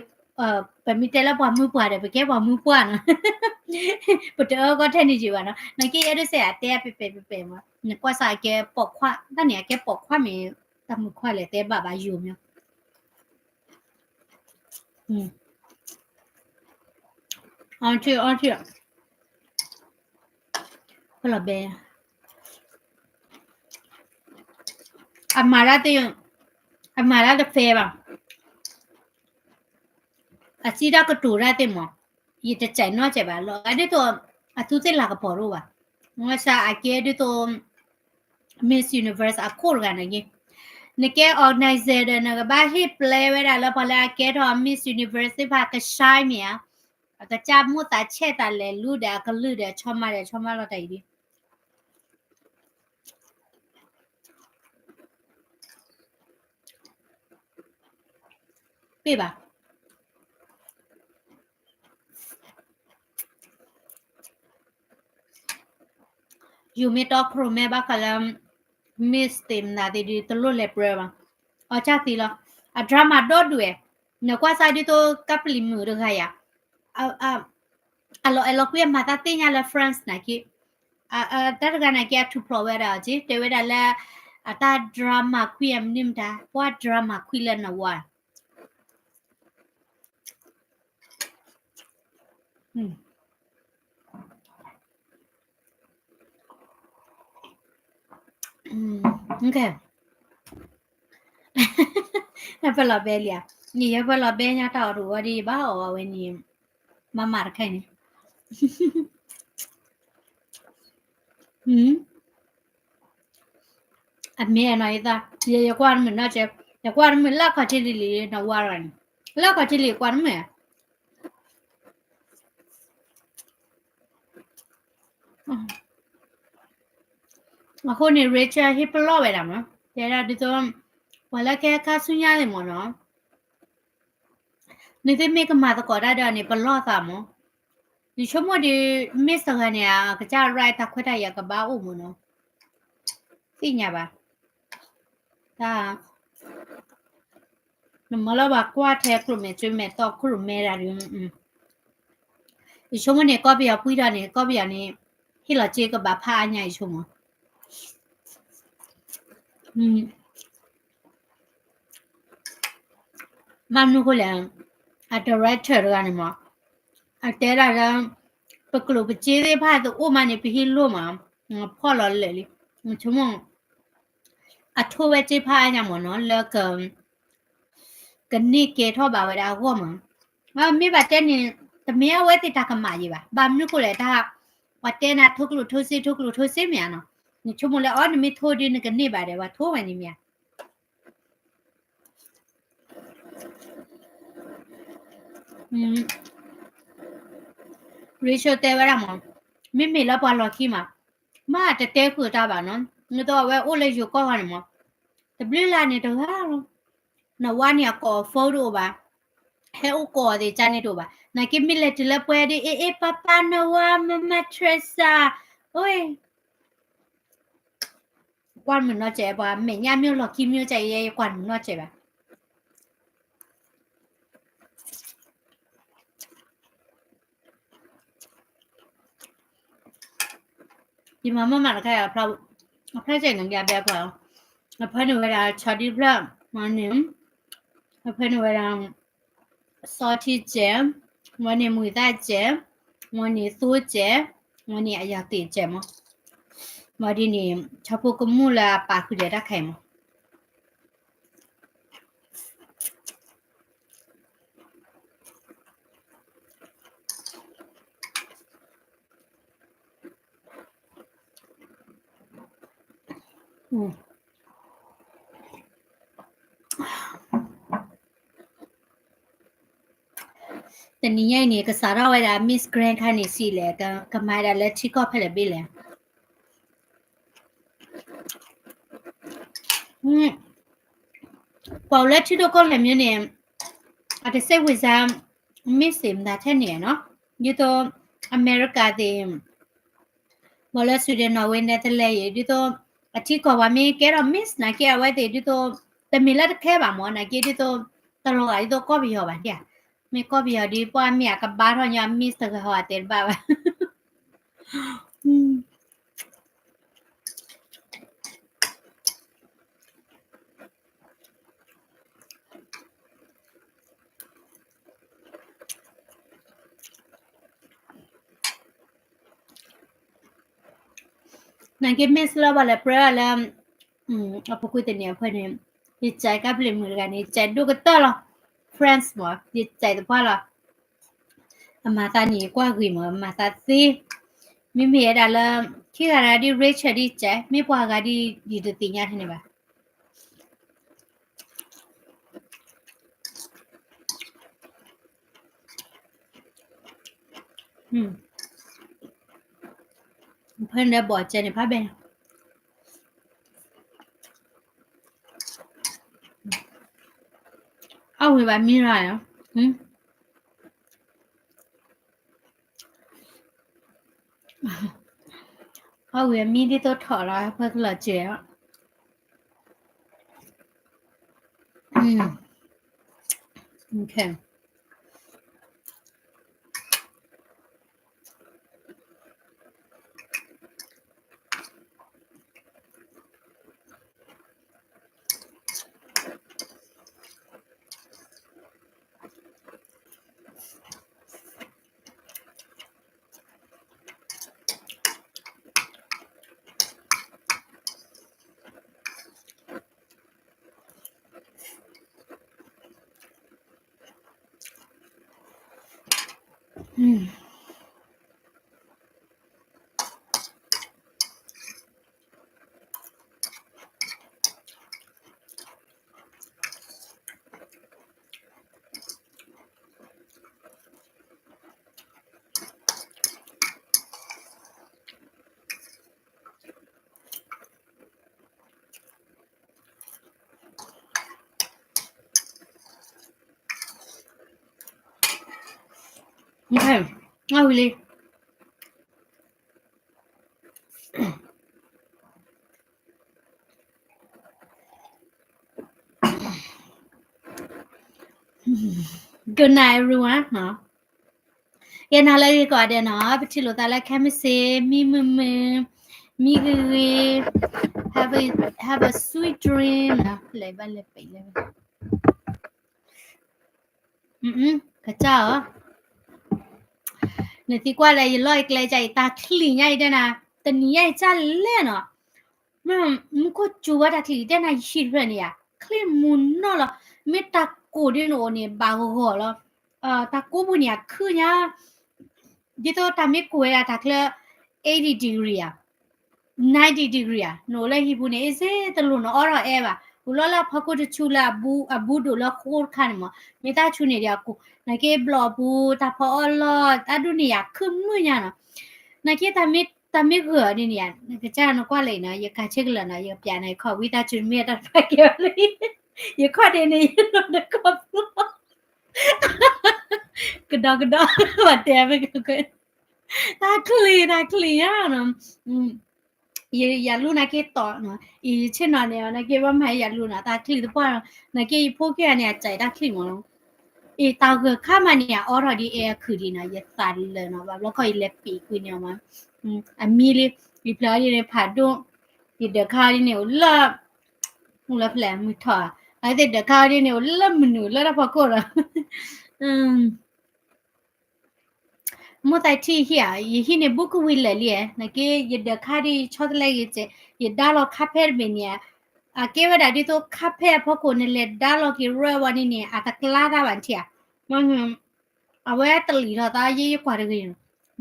ပမ့ၢ်တဲလၢပှၤမုၢ်ပှၢ်ဒီး ပကဲပှၤမုၢ်ပှၢ်နီၤ, ပတအၢကီထဲန့ၣ်ယံၤဘၣ်နီၤ, နာ်က့ ယအဲၣ်ဒိးစဲးအတဲအပှဲၤပှဲၤပှဲၤမး, နကွၢ်စ့ၢ်ကီး အကဲပိာ်ခွါ, တၢ်န့ၣ် အကဲပိာ်ခွါမ့ၢ်, တၢ်မုာ်ခွါလဲၣ် တဲဘၣ်ဘၣ်ယိၤမး, အီထံၣ်အီထံၣ်, ဖဲလီၤဘဲ အမၤတၢ်သ့ၣ်, အမၤတၢ်တဖဲဘၣ်, အစံးတၢ်ကတိၤတၢ်သ့ၣ်မး, ယတစဲးနီတစဲးဘၣ်လီၤ, ဒ်သိး အသူသ့ၣ်လၤကပီၤတအိၣ်ဘၣ်, မ့ၢ်စ့ၢ်အကဲဒ်သိး Miss Universe အခိၣ်တဂၤန့ၣ်က့, နကဲ organizer ဒီး နကဘၣ်ဟ့ၣ်ပျဲဝဲဒၣ်လၢပှၤလၢအကဲထီၣ် Miss Universe သ့ၣ်တဖၣ်ကဆါမ့ၢ်ဧါ, အကစၢ်မိၣ်သးဆဲးသးလဲၤလူဒီးအကလုၢ်ဒီး ဆီမါဒီးဆီမါလီၤတၢ်အံၤဒ် ပ့ၢ်ဘၣ်, ယိၤမ့ၢ်တီခရိၣ်မဲဘၣ်ဃးလၢ Miss သ့ၣ်မနုၤသ့ၣ်ဒ် တလိၣ်လဲၤပြၢဘၣ်, အီၣ်ဆၣ်သံလီၤ, အ drama ဒီဒူၣ်ဝဲ, နကွၢ်စ့ၢ်ဒ်သိးကပျံၤမုၣ်တဂၤယၤ အလီၤအဲၣ်လီၤကွံအမၤတၢ်သ့ၣ်ညါလၢ France နာ်က့, တၢ်တဂၤနာ်က့ အထူးဖျိးဝဲဒၣ်အီၤက့ တဲဝဲဒၣ်လၢ အတၢ် drama queen အမနုၤမတၤ ပှၤ drama queen လၢနဝၤ ဖဲလီၤဘဲလံဧါ, ယဲဖဲလီၤဘဲညါတၢ်အီၣ်တအိၣ်ဝဲဒ်ယဘၣ်အီၣ်ဝဲန့ၣ်, မၤမၤတခါအံၤန့ၣ်, အမ့ၢ်နီၤယသး, ယကွၢ်တမုာ်နီတစဲး, ယကွၢ်တမုာ်လၢအခီၣ်ထံးလံၤလံၤ နဝၤတဂၤန့ၣ်, လၢအခီၣ်ထံးလံၤကွၢ်တမုာ် အဃိန့ၣ် Rachel ဟ့ၣ်ပလီၢ်ဝဲဒၣ်မး, တဲဒၣ်ဒ်သိး ပှၤလၢကဟဲခါဆူညါသ့ၣ်မးနီၤ, နသ့ၣ်မ့ၢ်ကမၤသကိးတၢ်ဒီးန့ၣ် ပလီၢ်သးမး, ယဆိကမိၣ်ဒီး Miss တဂၤန့ၣ် အကစၢ် right တၢ်ခွဲးတၢ်ယာ်ကဘၣ်အိၣ်မးနီၤ, သ့ၣ်ညါဘၣ်, တၢ် နမ့ၢ်လၢပှၤကွၢ်ထဲကျိၣ်မဲာ်စ့မဲာ်တီခရိၣ်မဲတၢ်ဒီး, ယဆိကမိၣ်န့ၣ် ကီၢ်ပယီၤပှံၢ်ထီၣ်န့ၣ် ကီၢ်ပယီၤန့ၣ် ဟ့ၣ်လီၤစ့ကဘၣ်ဖးအါညါယဆိကမိၣ်, ဘၣ်မနုၤဃိလဲၣ်, အ director တဂၤန့ၣ်မး, အတဲဒၣ်လၢ ပကျိၣ်ပစ့သ့ၣ်တဖၣ်တအိၣ်မးန့ၣ် ပဟံးလိၢ်မး, ဖီၣ်လီၤလၢာ်လံ, ဆိကမိၣ် အထိဝဲစ့ဖးအါညါမးနီၤ လၢ ကန့ၢ်ကဲထီၣ်ဘၣ်ဝဲဒၣ်အဂီၢ်မး, မ့ၢ်ဘၣ်တဲန့ၣ် တမ့ၢ်အဝဲသ့ၣ်တၢ်ကမၣ်ယံၤဘၣ်, ဘၣ်မနုၤဃိလဲၣ်တၢ်, ပှၤတဲနၤထိကျိၣ်ထိစ့ ထိကျိၣ်ထိစ့မ့ၢ်ဧါနီၤ, နဆိကမိၣ်လၢအီၤ နမ့ၢ်ထိဒုးနကန့ၢ်ဘၣ်ဒီး ပှၤထိဝဲန့ၣ်မ့ၢ်ဧါ Rachel တဲဝဲဒၣ်မး, မ့မ့ၢ်လၢပှၤလီၢ်ခံမး, မ့ၢ်တတဲဃုာ်တၢ်ဘၣ်နီၤ, နသိးအဝဲအိၣ်လၢယိၤကီၢ်ဂီၢ်န့ၣ်မး, တဘျုးလၢ်န့ၣ်တဂၤလီၤ, နဝၤန့ၣ်အကိး phone တအိၣ်ဘၣ်, ဟဲအိၣ်ကိးသ့ၣ်ကါန့ၣ်တအိၣ်ဘၣ်, နာ်က့မ့ၢ်လဲၤတုၤလၢပှဲၤဒ် အ့ အ့ ပါပါ နဝၤ မမ Teresa, အိၣ် ကွၢ်မုာ်နီၢ်စဲး ပှၤမဲာ်ညါမ့ၢ်လီၢ်ခံမ့ၢ်ကဲ ယဲယကွၢ်မုာ်နီၢ်စဲးဘၣ်. ယမၤမၤမးတခါ အဖျါစဲးန့ၣ် ယဘဲပှၤ, အဖၢန့ၢ်ဝဲဒၣ် ဆီဒံဖျၢၣ်, မ့ၢ်န့ၣ်, အဖၢန့ၢ်ဝဲဒၣ် စီထံစဲး, မ့ၢ်န့ၣ် မုၢ်သၣ်စဲး, မ့ၢ်န့ၣ် သိစဲး, မ့ၢ်န့ၣ် အယီၤသ့ၣ်စဲးမး, မ့ၢ်ဒ်န့ၣ် ဆီဖိကမူၣ်လၢအပာ်ဃုာ်ဒီးတၢ်ခဲအံၤမး อืม တနံၤညါအံၤန့ၣ် ကစးထီၣ်ဝဲဒၣ် Miss Grand ခါန့ၣ်စံးလဲၣ်, ကမၤဒၣ်လၢထံကီၢ်ဖဲလဲၣ်ဘ့ၣ်လဲၣ်. ပှၤအိၣ်လၢထံဒိၣ်ကီၢ်လဲၢ်မ့ၢ်န့ၣ် အတစဲးဝံၤစါ Miss သ့ၣ်မတၤထဲန့ၣ်နီၤ, ဒ်သိး အမဲရကၤသ့ၣ် ဘၣ်လၢ Sweden, Norway, Netherlands အံၤ ဒ်သိး အထံကီၢ်ပှၤမ့ၢ်ကဲထီၣ် Miss နာ်က့ အဝဲသ့ၣ်ဒ်သိး တမ့ၢ်လၢတခဲဘၣ်မၢ် နာ်က့ ဒ်သိး တလီၤဂာ်ဒ်သိးကီၢ်ပယီၤဘၣ်ဒၣ်, မ့ၢ်ကီၢ်ပယီၤဒ်ပှၤမ့ၢ်အကဘါထီၣ်ညီ Miss တဂၤဟီအတဲတဘၣ်ဘၣ်. နာ်က့ Miss လၢပှၤလဲၤပြၢလၢ အပူၤကွံာ်တနံၤအဖၢန့ၣ် ယကဲကပျ့ၤမုၣ်တဂၤန့ၣ် ယကဲဒိၣ်ကတၢၢ်လီၤ. Friends မး ယကဲသပှၢ်လီၤ. အမၤသးန့ၣ် ယကွၢ်ဂ့ၤမး အမၤသးသ့, မ့မ့ၢ်ဝဲဒၣ်လၢ ခံဂၤတဂၤဒ် Rachel ဒ်ကဲ မ့ၢ်ပှၤဂၤဒ် ယတသ့ၣ်ညါထဲန့ၣ်ဘၣ်. ဖဲန့ၣ်ဘီၣ်ကဲန့ၣ်ဖးဘဲ အဝံၤဘၣ်မံရၢ်, အဝံၤမံဒ်သိးထီၣ်လီၤ ဖဲကလီၤစဲး, okay. အဝံၤလံ. Good night everyone. ယဲနၤလၢဂ့ၤကိးဂၤဒဲးနီၤ, ပထံၣ်လိာ်သးလၢခဲမုၢ်ဆ့ၣ်, မံမုာ်မုာ်, မံဂ့ၤဂ့ၤ, have a, have a sweet dream နီၤ, လဲၤဘၣ်လဲၤပံးလဲၤဘၣ်, ကစၢ်ဧၢ, နသံကွၢ်လၢယလီၢ်ယကျဲကစၢ်အံၤ တၢ်ချံၣ်ညါအံၤတဲနၤ, တနံၤညါအံၤကစၢ်လဲၣ်နီၤ, မူခိၣ်စူၤဝဲတၢ်ချံၣ်တဲနၤ ယဟံၣ်တဖျၢၣ်န့ၣ်ယါ, ချံၣ်မူၤနီၢ်လီၤ, မ့ၢ်တၢ်ကိၢ်ဒ်နအိၣ်န့ၣ် ဘၣ်ဂီၤလီၤ, တၢ်ကိၢ်ပူၤန့ၣ် အခုၣ်ညါ, ဒ်သိးတၢ်မ့ၢ်ကိၢ်ဝဲဒၣ်တၢ်ချၢ eighty degree ဧါ, ninety degree ဧါ, နအိၣ်လၢဟံၣ်ပူၤန့ၣ် အ့စ့တလိၣ်နအီထီၣ်အဲၣ်ဘၣ်, အိၣ်လီၤလၢအဖီခိၣ်တဆူလၢအဘူးဒိၣ်လၢဃိတခါန့ၣ်မး, မ့ၢ်တၢ်ဆူၣ်န့ၣ်ဒီးအကိၢ်, နာ်က့ဘျီၣ်အပူၤ တၢ်ဖီအီၣ်လီၢ် တၢ်ဒူၣ်န့ၣ်ယါ ခုၣ်မုာ်ညါနီၤ, နာ်က့ တၢ်မ့ၢ်ဂၢၢ်ဒ်န့ၣ်ဧါ, နကစၢ်နကွၢ်လၢအံၤနီၤ, ယကၤဆ့ကလၢာ်နီၤ, ယကပျးနၤခီၣ်ဝံသးစူၤမ့ၢ်တၢ်တဖၣ်ကဲဘၣ်လံ, ယခီၣ်ဒ်န့ၣ် ယနီၤတခီၣ်ဖျိ, ကဒီကဒီ, ပှၤတဲမ့ၢ်ကကွဲး, တၢ်ချံၣ် တၢ်ချံၣ်ညါနီၤ, ယလူနာ်က့တီၤနီၤ, အံၤဆ့ၣ်နီၤန့ၣ် နာ်က့ဘၣ်မၤယလူနီၤ, တၢ်ချံၣ်သပှၢ်နီၤ, နာ်က့ယဖိက့ၤန့ၣ် အစဲးတၢ်ချံၣ်မးနီၤ, အံၤတၢ်ဂၢၢ်ခါမးန့ၣ် အအိၣ်ထီၣ်ဒ်အဲၣ်အခုၣ်ဒံးနီၤ, ယသးလၢာ်နီၤ, ဘၣ်ဘျီခီၣ်ယလဲၤပံးကွံာ်န့ၣ်မး, အမံလံ, ယဖျၢၣ်အီၤဒ်န့ၣ်ဖးဒိၣ်, ယဒၢးခါအီၤဒ်န့ၣ်အိၣ်လၢ, အိၣ်လၢဖျဲၣ်မုၢ်ထီၣ်, အဝဲသ့ၣ်ဒၢးခါအီၤဒ်န့ၣ် အိၣ်လၢမနုၤလၢတၢ်ဖီခိၣ်လီၤ. မိၢ်သးထံၣ်ဟံၣ်ဧါ, ယဟံၣ်န့ၣ်ဘူးကဝံၤလၢာ်လံ, နာ်က့ ယဒၢးခါဒ်ယဆီတလဲဂ့ၤစဲး, ယဒါလီၤခါဖဲတဘ့ၣ်န့ၣ်, အကဲဝဲဒၣ်ဒ်သိးခါဖဲအဖီခိၣ်န့ၣ် လဲၤဒါလီၤက့ၤရဲဝဲန့ၣ်န့ၣ် အတကျါတၢ်ဘၣ်ထံၣ်ဧါ, အဝဲတလံာ်ထီၣ်သးယဲယကွၢ်တဂ့ၤ,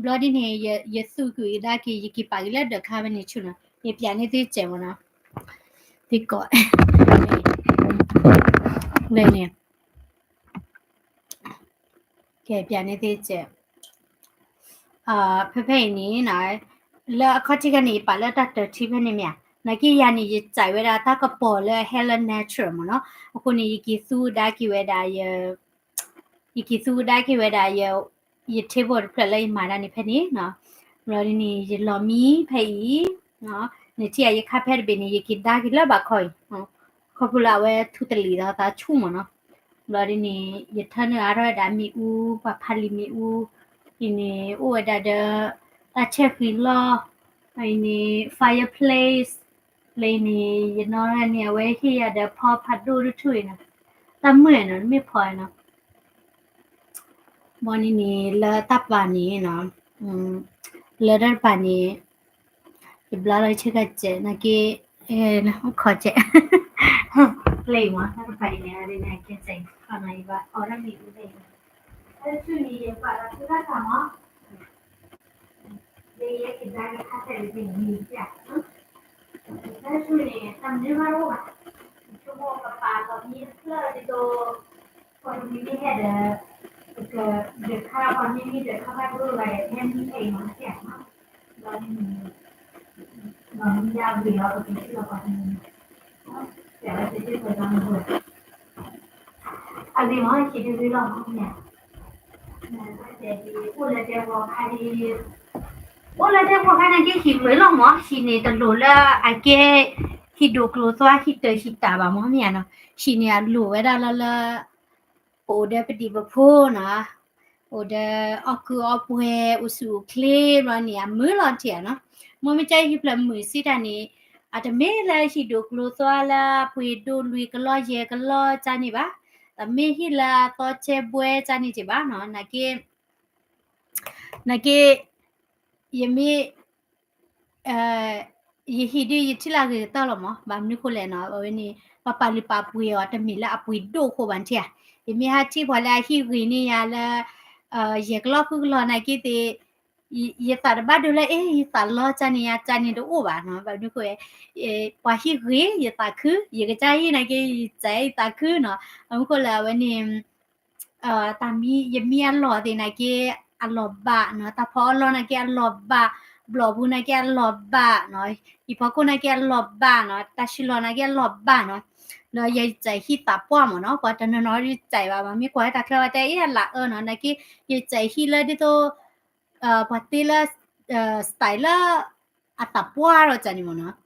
ဘျီဒ်န့ၣ် ယသူၣ်ကွံာ်ယဒါက့ၤ ယက့ၤပာ်က့ၤလၢဒၢးခါဖဲန့ၣ်ဆူၣ်နီၤ, ယပျးန့ၢ်သုစဲးမးနီၤ, သ့ကိး, န့ၣ် ကဲ ပျးန့ၢ်သ့စဲး, ဖဲဖဲအံၤန့ၣ် လၢအခီၣ်ထံးခါန့ၣ် ယပာ်လၢတၢ်တၢထံဖဲန့ၣ်မ့ၢ်ဧါ, နာ်က့ယၤန့ၣ် ယစံးဝဲဒၣ်တၢ်ကပီၤလၢ Helen Natural မ့ၢ်နီၤ, အဃိန့ၣ် ယက့ၤသူကဒါက့ၤဝဲဒၣ် ယက့ၤသူကဒါက့ၤဝဲဒၣ် ယ table တဖျၢၣ်လၢယမၤတၢ်န့ၣ်ဖဲန့ၣ်နီၤ, ဘျီဒ်န့ၣ် ယလီၤမံဖဲအံၤ, နထံၣ်ဧါ ယခါဖဲတဘ့ၣ်န့ၣ် ယက့ၤဒါက့ၤလၢဘးခီအံၤ, ခီဖျိလၢအဝဲထူတလံာ်ဒီးသးဆူၣ်မ့ၢ်နီၤ, ဘျီဒ်န့ၣ် ယထၢနုာ်အါထီၣ်ဝဲဒၣ်မ့ၣ်အူ, ပှၤဖးလံာ်မ့ၣ်အူ, အံၤန့ၣ် အိၣ်ဝဲဒၣ်ဒီး တၢ်ဆဲၣ်ဃံၤလီၢ်, အံၤန့ၣ် fireplace, လၢအံၤန့ၣ် ယနီၢ်ရၢၢ်န့ၣ် အဝဲဟ့ၣ်ယၤဒီးဖီဖးဒိၣ်တထူၣ်အံၤနီၤ, တၢ်မုာ်နီၤ မ့ၢ်ဖီနီၤ ဘီန့ၣ်န့ၣ် လၢတၢ်ပာ်န့ၣ်နီၤ, လၢတၢ်ပာ်န့ၣ် ယဘျါလီၤဆ့ကၤစဲး နာ်က့ ခီစဲး လၢအံၤမ့ၢ် တၢ်တပာ်အံၤန့ၣ် အဒ်န့ၣ် ကဲစဲး ခီနီၤ ယဘၣ်အီၣ်တၢ်မ့ၣ်အူဖဲအံၤ, တၢ်ဆူၣ်န့ၣ် ယပာ်လီၤဆူတၢ်တၢ်မး လၢယကဒါက့ၤခါဆဲးလၢမ့ၣ်အူဖဲအံၤ, တၢ်ဆူၣ်န့ၣ် တၢ်မနုၤမးတအိၣ်ဘၣ်, ယဆိကမိၣ်ပပာ်လီၤမံတဖျၢၣ်ဒ်သိး ပှၤတမံၤမံၤဟဲဒီး ပကဒုးခါ ပှၤမံမံၤဒုးခါဘၣ်ဒိလီၤဒီး ဟဲမံဖဲအံၤမ့ၢ်သ့ၣ်ဧါနီၤ, ဒီးမံယါဝံၤလီၤ ပကထံၣ်လီၤပှၤတမံၤမံၤ, အဂ့ၤမ့ၢ်ဟံၣ်ဒုးဂ့ၤလီၤမ့ၢ်မ့ၢ်ဧါ, အိၣ်လၢတဲဝီခါဒ် အိၣ်လၢတဲဝီခါန့ၣ်က့ ဟံၣ်ပှဲၤလီၤမ့ၢ် ဟံၣ်န့ၣ်တလိၣ်လၢအကဲ ဟံၣ်ဒိၣ်ကျိၤသွါဟံၣ်တၢၢ်ဟံၣ်တၢ်ဘၣ်မ့ၢ်မ့ၢ်ဧါနီၤ, ဟံၣ်န့ၣ်အလိၣ်ဝဲဒၣ်လၢလၢ ပအိၣ်ဒီးပဒံၣ်ပဖိနီၤ, အိၣ်ဒီးအီၣ်ကုၢ်အီပှဲၤ အိၣ်ဆူၣ်အိၣ်ချ့ဘျီန့ၣ် အမုာ်လီၤထံၣ်ဧါနီၤ, မ့မ့ၢ်ကဲဟံၣ်ဖျၢၣ်မုာ်စံးတၢ်န့ၣ် အတမ့ၢ်လၢဟံၣ်ဒိၣ်ကျိၤသွါလၢအပှ့ၤဒိၣ်လွံၢ်ကလီယဲၢ်ကလီကန့ၣ်ဘၣ်, တမ့ၢ်ဟံၣ်လၢအသီကဲဘှဲကန့ၣ်က့ၢ်ဘၣ်နီၤ, နာ်က့ နာ်က့ ယမ့ၢ် ယဟံၣ်ဒ်ယထံၣ်လၢအဂ့ၤကတၢၢ်လီၤမ့ၢ် ဘၣ်မနုၤဃိလဲၣ်နီၤ အဝဲန့ၣ် ပပာ်လုၢ်ပာ်ပှ့ၤအီၤ တမ့ၢ်လၢအပှ့ၤဒိၣ်အဃိဘၣ်ထံၣ်ဧါ, ယမ့ၢ်ဟးထံၣ်ပှၤလၢအဟံၣ်ဂ့ၤန့ၢ်ယၤလၢ ယဲၢ်ကလီဃုကလီနာ်က့သ့ၣ် ယသးတဘၣ်ဒိလၢ အ့ ယသးလီကန့ၣ်ယကန့ၣ်တအိၣ်ဘၣ်နီၤ, ဘၣ်မနုၤဃိ ပှၤဟံၣ်ဂ့ၤ ယသးခု, ယကစၢ်ဟံၣ်နာ်က့ ယစဲးယသးခုနီၤ, ဘၣ်မနုၤဃိလၢအဝဲန့ၣ် တၢ်မံ ယမံအလီၢ်သ့ၣ်နာ်က့ အလီၢ်ဘၣ်နီၤ, တၢ်ဖီအလီၢ်နာ်က့အလီၢ်ဘၣ်, ဘျီၣ်ပူၤနာ်က့အလီၢ်ဘၣ်နီၤ, ဟံၣ်ဖီခိၣ်နာ်က့အလီၢ်ဘၣ်နီၤ, တၢ်ဆံးလီၤနာ်က့အလီၢ်ဘၣ်နီၤ, ဒီးယစဲးဟံၣ်သးပှၢ်မ့ၢ်နီၤ, ပှၤတနီၤနီၤဒ်စဲးဘၣ် မ့ၢ်ကွၢ်တၢ်ချၢဝဲတဲအ့ၣ်အလၢအၢနီၤ, နာ်က့ ယစဲးဟံၣ်လၢဒ်သိး ပှၤတ့လၢ style လၢ အသးပှၢ်ထီၣ်ကန့ၣ်မ့ၢ်နီၤ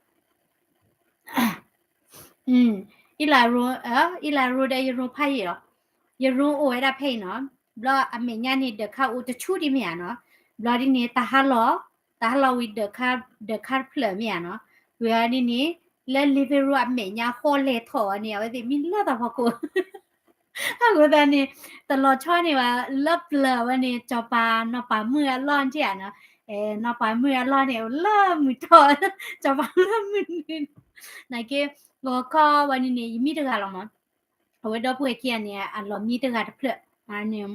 အံလၤရိ အံလၤရိဒီးယရိဖးယံာ်လီၤ, ယရိအိၣ်ဝဲဒၣ်ဖဲအံၤနီၤ, ဘျီအမဲာ်ညါန့ၣ် ဒၢးခါအိၣ်တဆူၣ်ဒံးမ့ၢ်ဧါနီၤ, ဘျီဒ်န့ၣ် တၢ်ဟးလီၤ, တၢ်ဟးလီၤဝံၤ ဒၢးခါတဖျၢၣ်မ့ၢ်ဧါနီၤ, ဝံၤအီၤဒ်န့ၣ် လၢ living room အမဲာ်ညါဃီလဲၤထီၣ်အီၤန့ၣ် အဝဲသ့ၣ်မံလၢတၢ်ဖီခိၣ် အဃိသတးန့ၣ် တလီၤဆီန့ၣ်ဘၣ် လၢပျၢၤဝဲန့ၣ် စီၤပၤနီၢ်ပၤမုၣ်အလီၢ်ထံၣ်ဧါနီၤ, နီၢ်ပၤမုၣ်အလီၢ်န့ၣ် အိၣ်လၢမုၢ်ထီၣ်, စီၤပၤလၢမုၢ်နုာ်, နာ်က့ ဂီၤခီဝဲန့ၣ်န့ၣ် ယမံတဂၤလီၤမး, အဝဲဒီပုၢ်ဝဲၢ်ခံဂၤန့ၣ် အလီၢ်မံတဂၤတဖျၢၣ်,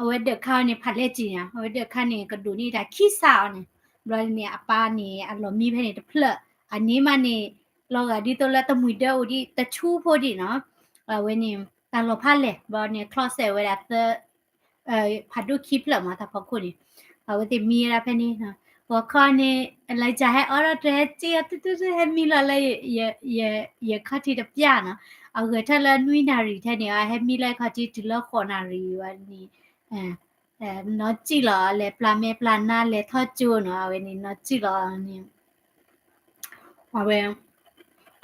အဝဲဒၢးခါန့ၣ် ဖးလဲၢ်ကံန့ၣ် အဝဲဒၢးခါန့ၣ် ကဒိးန့ၢ်တၢ်ခံစးအီၤန့ၣ်, ဘျီန့ၣ် အပၢ်န့ၣ် အလီၢ်မံဖဲန့ၣ်တဖျၢၣ်, အန့ၣ်မးန့ၣ် လီၤဂာ်ဒ်သိးလၢတမှံၤဒၢအိၣ်ဒံးတဆူဖိဒံးနီၤ, အဝဲန့ၣ် တၢ်လီၤဖးလဲၢ်, ဘျီန့ၣ် closet ဝဲဒၣ်သၢ ဖးဒိၣ်ခံဖျၢၣ်မး တၢ်ဖီခိၣ်န့ၣ်, အဝဲသ့ၣ်မံဝဲဒၣ်ဖဲန့ၣ်, ဂီၤခီန့ၣ် လၢယဟဲအီၣ်ဒီးတဟဲစ့ၣ်အီၤ တုတုတု ဟဲမံလီၤလၢ ယခီၣ်ထံးတပျၢ်နီၤ, အဂဲၤထၢၣ်လၢနွံနၣ်ရံၣ်ထဲန့ၣ် ဟဲမံလၢခီၣ်ထံးတုၤလၢဃိးနၣ်ရံၣ်ဝဲန့ၣ်, နီၢ်စံၣ်လီၤ လဲၤပျၢ်မဲပျၢ်နါ လဲၤထီၣ်ကၠိနီၤ, အဝဲန့ၣ် နီၢ်စံၣ်လီၤန့ၣ် အဝဲ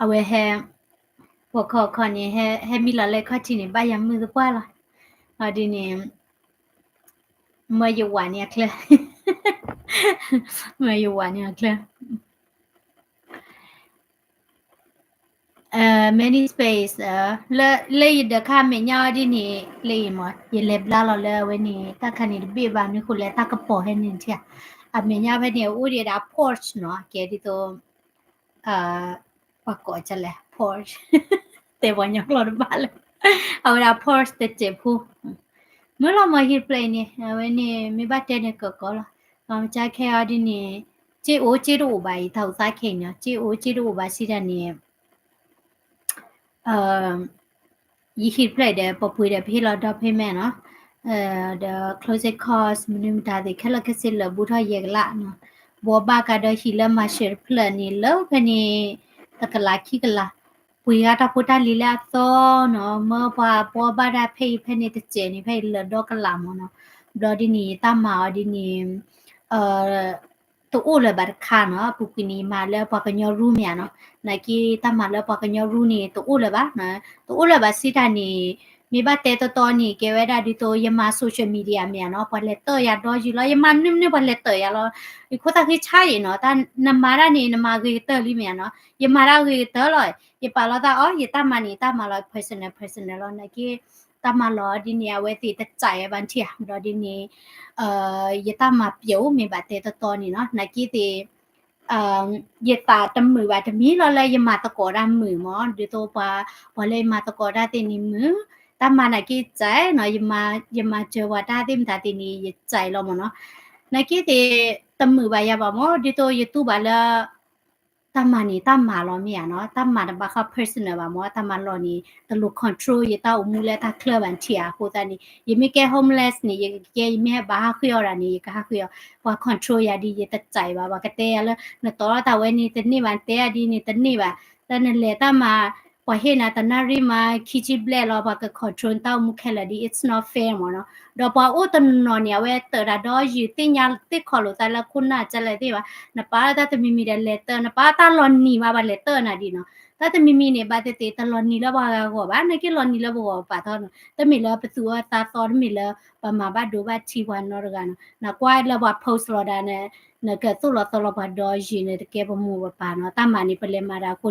အဝဲဟဲ ဂီၤခီခီန့ၣ် ဟဲမံလီၤလၢခီၣ်ထံးန့ၣ် ဘၣ်ယၤမုာ်သပှၢ်လီၤ, အဒ်န့ၣ် မၢယဝၤန့ၣ်အချၢ, မၢယဝၤန့ၣ်အချၢ many space လၢယဒၢးခါအမဲာ်ညါအီၤဒ်န့ၣ် လၢအံၤမး ယလဲၤဘျါလီၤလၢအဝဲန့ၣ် တၢ်ခါန့ၣ်တဘ့ၣ်ဘၣ် မနုၤဃိလဲၣ် တၢ်ကပီၤဟဲန့ၣ်ထံၣ်, အမဲာ်ညါဖဲန့ၣ် အအိၣ်ဒံးဒၣ် porch နီၤ ကဲဒ်သိး ပှၤကိးကလဲၣ် porch တဲပှၤကညီကျိာ်တဘၣ်လၢ အဝဲဒၣ် porch တစဲးဖိ မ့ၢ်လီၤမၢ်ဟံၣ်တဖျၢၣ်အံၤန့ၣ် အဝဲန့ၣ် မ့ၢ်ဘၣ်တဲန့ၣ်ကကီလီၤ, မ့ၢ်ကဲခဲအံၤဒ်န့ၣ် စ့အိၣ်စ့တအိၣ်ဘၣ်အံၤ တၢ်အိၣ်သးခဲအံၤန့ၣ် စ့အိၣ်စ့တအိၣ်ဘၣ်စံးတၢ်န့ၣ် ယဟံၣ်တဖျၢၣ်ဒီး ပပှ့ၤဒီးပဟ့ၣ်လီၤ down payment နီၤ, ဒီး closing cost မနုၤမတၤသ့ၣ် ခဲလၢာ်ခဲဆ့လၢာ်ဘူးထီၣ်ယဲၢ်ကလးနီၤ, ဘှီဘၣ်ကဒီးဟံၣ်လၢမၤစၢၤတဖျၢၣ်န့ၣ် လၢဖဲန့ၣ် တကလးခံကလး, ပှ့ၤဂၤတၢ်ဖိတၢ်လံၤလၢအသီနီၤ, မ့ၢ်ပှၤဘှီဘၣ်ဒၣ်ဖဲအံၤဖဲန့ၣ်တစဲးန့ၣ် ဖဲအံၤလၢာ်ဒီကလးမၢ်နီၤ, ဘျီဒ်န့ၣ် ယတၢ်မၤအီၤဒ်န့ၣ် တအိၣ်လၢၤဘၣ်တခါနီၤ, အပူၤကွံာ်န့ၣ် ယမၤလၢပှၤကညီရူၢ်မ့ၢ်ဧါနီၤ, နာ်က့တၢ်မၤလၢပှၤကညီရူၢ်န့ၣ် တအိၣ်လၢၤဘၣ်, တအိၣ်လၢၤဘၣ်စံးတၢ်န့ၣ်, မ့ၢ်ဘၣ်တဲတီတီန့ၣ် ကဲဝဲဒၣ်ဒ်သိး ယမၤ social media မ့ၢ်ဧါနီၤ, ပှၤလဲၤတၢၢ်ယၤဒီယုၢ်လီၤ, ယမၤမနုၤမနုၤပှၤလဲၤတၢၢ်ယၤလီၤ, ယခိၣ်သၣ်ဃံဆါအံၤနီၤ, တၢ်နမၤတၢ်န့ၣ် နမၤဂ့ၤကတၢၢ်လံမ့ၢ်ဧါနီၤ, ယမၤတၢ်ဂ့ၤကတၢၢ်လီၤ, ယပာ်လီၤသးအီၤ, ယတၢ်မၤန့ၣ် တၢ်မၤလီၤ personal personal လီၤ, နာ်က့ တၢ်မၤလီၤဒ်န့ၣ် အဝဲသ့ၣ်တစဲးဝဲဘၣ်ထံၣ်ဧါ, ဘျီဒ်န့ၣ် ယတၢ်မၤပျိာ်မ့ၢ်ဘၣ်တဲတီတီန့ၣ်နီၤ, နာ်က့သ့ၣ် ယသးတမုာ်ဘၣ်တမံၤလီၤလၢယမၤသကိးတၢ်မုာ်မၢ်, ဒ်သိးပှၤ ပှၤလၢယမၤသကိးတၢ်သ့ၣ်န့ၣ်မုာ်, တၢ်မၤနာ်က့စဲးနီၤ, ယမၤစၢၤပှၤတၢ်သ့ၣ်မတၤသ့ၣ်န့ၣ် ယစဲးလီၤမၢ်နီၤ, နာ်က့သ့ၣ်တမုာ်ဘၣ်ယၤဘၣ်မၢ်, ဒ်သိးယတူၢ်ဘၣ်လၢ တၢ်မၤန့ၣ် တၢ်မၤလီၤမ့ၢ်ဧါနီၤ, တၢ်မၤတဘၣ်ဃး personal ဘၣ်မၢ်, တၢ်မၤလီၤန့ၣ် တလိၣ် control ယတၢ်အိၣ်မူလၢတၢ်ချၢဘၣ်ထံၣ်ဧါ, အဃိသတးန့ၣ် ယမ့ၢ်ကဲ homeless န့ၣ် ယကကဲ, ယမ့ၢ်ဟဲဘၣ်ဟးဃ့အီၣ်ဒၣ်န့ၣ် ယကဟးဃ့အီၣ်, ပှၤ control ယၤဒ် ယတစဲးဘၣ်, ပှၤကတဲယၤလၢ နတီၤထီၣ်တၢ်ဝဲန့ၣ်တန့ၢ်ဘၣ်, နတဲယၤဒ်န့ၣ်တန့ၢ်ဘၣ်, လၢနလဲၤတၢ်မၤ ပှၤဟ့ၣ်နၤတနၣ်ရံၣ်မး ခံဆံဘျဲၣ်လီၤ, ပှၤက control နတၢ်အိၣ်မူခဲလၢာ်ဒ် it's not fair မၢ်နီၤ, ဒီးပှၤအိၣ်တနီၤနီၤန့ၣ် အဝဲတၢၢ်တၢ်ဒီးယုၢ်သ့ၣ်ညါသ့ၣ်ခီၣ်လိာ်သးလၢခိၣ်နၢ်ကလဲၣ်သ့ၣ်ဘၣ်, နပာ်လၢတၢ်တမံၤမံၤဒီးလဲၤတၢၢ်, နပာ်လၢတၢ်လီၤနံၤမး ပှၤလဲၤတၢၢ်နၤဒ်နီၤ, တၢ်တမံၤမံၤန့ၣ် ဘၣ်သ့ၣ်သ့ၣ် တလီၤနံၤလၢပှၤဂၤဂီၢ်ဘၣ်, နာ်က့လီၤနံၤလၢပဂီၢ်ပာ်ထီၣ်နီၤ, တမ့ၢ်လၢပသူၣ်အၢသးသီ, တမ့ၢ်လၢပမၤဘၣ်ဒိဘၣ်ထံးပှၤနီတဂၤနီၤ, နကွၢ်လၢပှၤ post လီၤဒၣ်န့ၣ် နကသိၣ်လီၤသီလီၤပှၤဒီးယုၢ်န့ၣ် တကဲပမိၢ်ပပၢ်နီၤ, တၢ်မၤန့ၣ် ပလဲၤမၤတၢ်အဃိ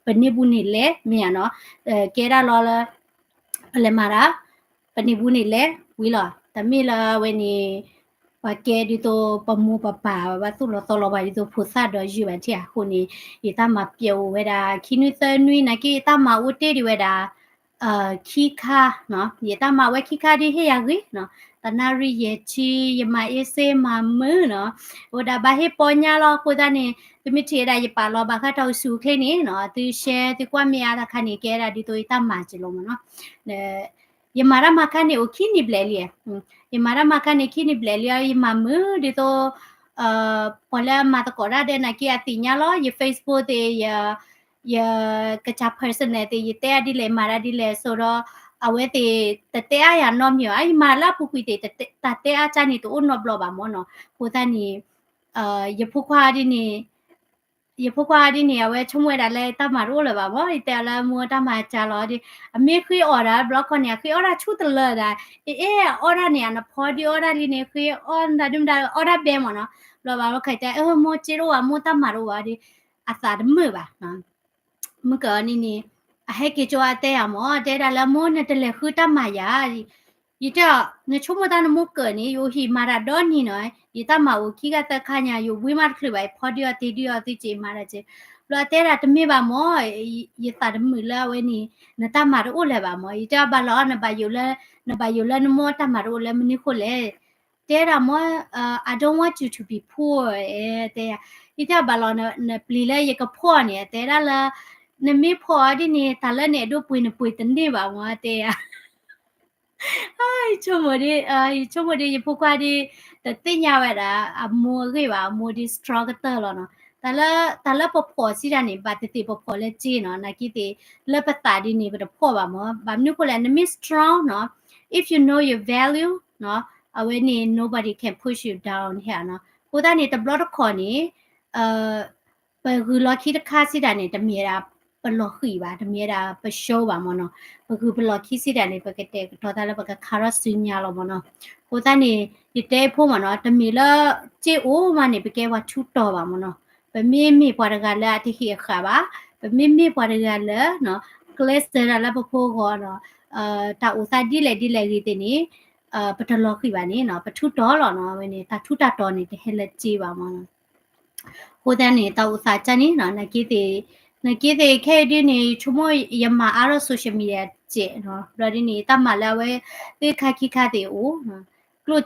ပန့ၢ်ဘူးန့ၣ်လဲၣ် မ့ၢ်ဧါနီၤ, ကဲဒၣ်လီၤလၢ ပလဲၤမၤတၢ် ပန့ၢ်ဘူးန့ၣ်လဲၣ် ဝံၤလီၤ, တမ့ၢ်လၢအဝဲန့ၣ် ပှၤကဲဒ်သိးပမိၢ်ပပၢ် ဘၣ်သိၣ်လီၤသီလီၤပှၤဒ်သိးဖိသၣ်ဒီးယုၢ်ဘၣ်ထံၣ်ဧါ, အဃိန့ၣ် ယတၢ်မၤပျဲအိၣ်ဝဲဒၣ် ခံနွံသၢနွံ နာ်က့ ယတၢ်မၤအိၣ်တ့ၢ်ဒံးဝဲဒၣ် ခံခါနီၤ, ယတၢ်မၤဝဲခံခါဒ်ဟ့ၣ်ယၤဂ့ၤနီၤ, တနၣ်ရံၣ်ယဲၢ်ဆံ ယမၤအ့စ့မၤမုာ်နီၤ, အိၣ်ဒၣ်ဘၣ်ဟ့ၣ်ပီညါလီၤ, အဃိသတးန့ၣ် သုမ့ၢ်ထံၣ်ဝဲဒၣ်ယပာ်လီၤဘၣ်ဃးတၢ်အိၣ်ဆူၣ်အိၣ်ချ့န့ၣ်နီၤ, သု share သုကွၢ်မ့ၢ်အါတခါန့ၣ် ကဲဒၣ်ဒ်သိးယတၢ်မၤက့ၤလီၤမၢ်နီၤ, ယမၤတၢ်မၤခါန့ၣ် အိၣ်ခံနံၣ်ဘျဲၣ်လံ, ယမၤတၢ်မၤခါန့ၣ် ခံနံၣ်ဘျဲၣ်လံ, ယမၤမုာ်ဒ်သိး ပှၤလၢအမၤသကိးတၢ်ဒဲးနာ်က့ အသ့ၣ်ညါလီၤ, ယ Facebook သ့ၣ် ယကစၢ် personal သ့ၣ် ယတဲအါဒ်လဲၣ် မၤတၢ်ဒ်လဲၣ် ဆိဒီး အဝဲသ့ၣ်တတဲအါယၤနီတမံၤဘၣ်, ယမၤလၢအပူၤကွံာ်သ့ၣ် တၢ်တဲအါကၢ်န့ၣ် တအိၣ်နီတဘျီဘၣ်မၢ်နီၤ, အဃိသတးန့ၣ် ယဖိခွါဒ်န့ၣ် ယဖိခွါဒ်န့ၣ် အဝဲဆိကမိၣ်ဝဲဒၣ်လၢတၢ်မၤတအိၣ်လၢၤဘၣ်မၢ်, ယတဲအီၤလၢမိၢ်တၢ်မၤကၢ်လီၤဒီး အမ့ၢ်ဃ့အီၣ်ဒၣ်ဘျီခီန့ၣ် အဃ့အီၣ်ဒၣ်ဆူၣ်တလၢာ်ဒၣ်, အအီၣ်ဒၣ်န့ၣ် အနဖီဒုးအီၣ်ဒၣ်လံန့ၣ် ဃ့အီၣ်ဒၣ်ဒုမတၤအီၣ်ဒၣ်ဘဲမၢ်နီၤ, ဘျီဘၣ်ဘျီခီတဲ အၢ မိၢ်စ့တအိၣ်ဘၣ် မိၢ်တၢ်မၤတအိၣ်ဘၣ်ဒီး အသးတမုာ်ဘၣ် မုၢ်ကၢၤန့ၣ်န့ၣ် အဟဲက့ၤကၠီအတဲယၤမၢ်, တဲဒၣ်လၢမိၢ်နတလဲၤဃုတၢ်မၤယၤ, ယတဲအီၤ နဆိကမိၣ်တၢ်နမိၢ်ကၢၤန့ၣ် ယအိၣ်ဟံၣ်မၤတၢ်ဒီနံၤနီၤ, ယတၢ်မၤအိၣ်ခံဂၤသၢခါညါ ယဝံမးတချုးဘၣ် ယဖီဒုးအီၣ်တ့ဒုးအီၣ်သုစ့မၤတၢ်စ့, ဘျီအတဲဒၣ်တမ့ၢ်ဘၣ်မၢ်, ယသးတမုာ်လၢအဝဲန့ၣ် နတၢ်မၤတအိၣ်လၢၤဘၣ်မၢ်, ယတဲအီၤဘၣ်လီၤ နဘၣ်ယိၣ်လၢ နဘၣ်ယိၣ်လၢနမိၢ်တၢ်မၤတအိၣ်လၢမနုၤဃိလဲၣ် တဲဒၣ်မၢ်, I don't want you to be poor တဲယၤ, ယတဲဘၣ်လီၤ နပျံၤလၢယကဖှီၣ်န့ၣ် တဲဒၣ်လၢ နမ့ၢ်ဖှီၣ်အီၤဒ်န့ၣ် တၢ်လၢနအဲၣ်ဒိးပှ့ၤနပှ့ၤတန့ၢ်ဘၣ်မၢ် တဲယၤ, ယဆိကမိၣ်ဒ် ယဆိကမိၣ်ဒ်ယဖိခွါဒ် တသ့ၣ်ညါဝဲဒၣ် အမိၢ်အဂ့ၢ်ဘၣ်, အမိၢ်ဒ် strong ကတၢၢ်လီၤနီၤ, တၢ်လၢပဖှီၣ်စံးတၢ်န့ၣ် ဘၣ်သ့ၣ်သ့ၣ်ပဖှီၣ်လၢစ့နီၤ, နာ်က့သ့ၣ် လၢပသးဒ်န့ၣ် ပတဖှီၣ်ဘၣ်မၢ်, ဘၣ်မနုၤဃိလဲၣ် နမ့ၢ် strong နီၤ, if you know your value နီၤ, အဝဲန့ၣ် nobody can push you down ဟဲနီၤ, အဃိသတးန့ၣ် တဘျီတခီၣ်န့ၣ် ပဂုၤလီၢ်ခံတခါစံးတၢ်န့ၣ် တမ့ၢ်ဝဲဒၣ်ပလီၤဃံၤဘၣ်, တမ့ၢ်ဝဲဒၣ်ပ show ဘၣ်မၢ်နီၤ, ပဂုၤပလီၢ်ခံစံးတၢ်န့ၣ် ပကတဲာ်ကတီၤသးလၢပကခါထီၣ်စုညါလီၤမၢ်နီၤ, အဃိသတးန့ၣ် ယတဲဖိမၢ်နီၤ, တမ့ၢ်လၢစ့အိၣ်မးန့ၣ် ပကဲပှၤထူးတီၤဘၣ်မၢ်နီၤ, ပမ့မ့ၢ်ပှၤတဂၤလၢအတဟ့ၣ်အဃၣ်ဘၣ်, ပမ့မ့ၢ်ပှၤတဂၤလၢ ကျဲးစၢးတၢ်လၢပဖိဂီၢ်နီၤ, တၢ်အိၣ်သးဒ်လဲၣ်ဒ်လဲၣ်ဂ့ၤသ့ၣ်န့ၣ် ပတလီၤဃံၤဘၣ်န့ၣ်နီၤ, ပထူးတီၤလီၤနီၤ, အဝဲန့ၣ် တၢ်ထူးတၢ်တီၤန့ၣ် တဟဲလၢစ့ဘၣ်မၢ်နီၤ, အဃိသတးန့ၣ် တၢ်အိၣ်သးကၢ်န့ၣ်နီၤ, နာ်က့သ့ၣ် နာ်က့သ့ၣ်ခဲအံၤဒ်န့ၣ် ယဆိကမိၣ်ယမၤအါထီၣ် social media စဲးနီၤ, ဘျီဒ်န့ၣ် တၢ်မၤလၢအဝဲသ့ၣ်ခါခံခါသ့ၣ်အိၣ်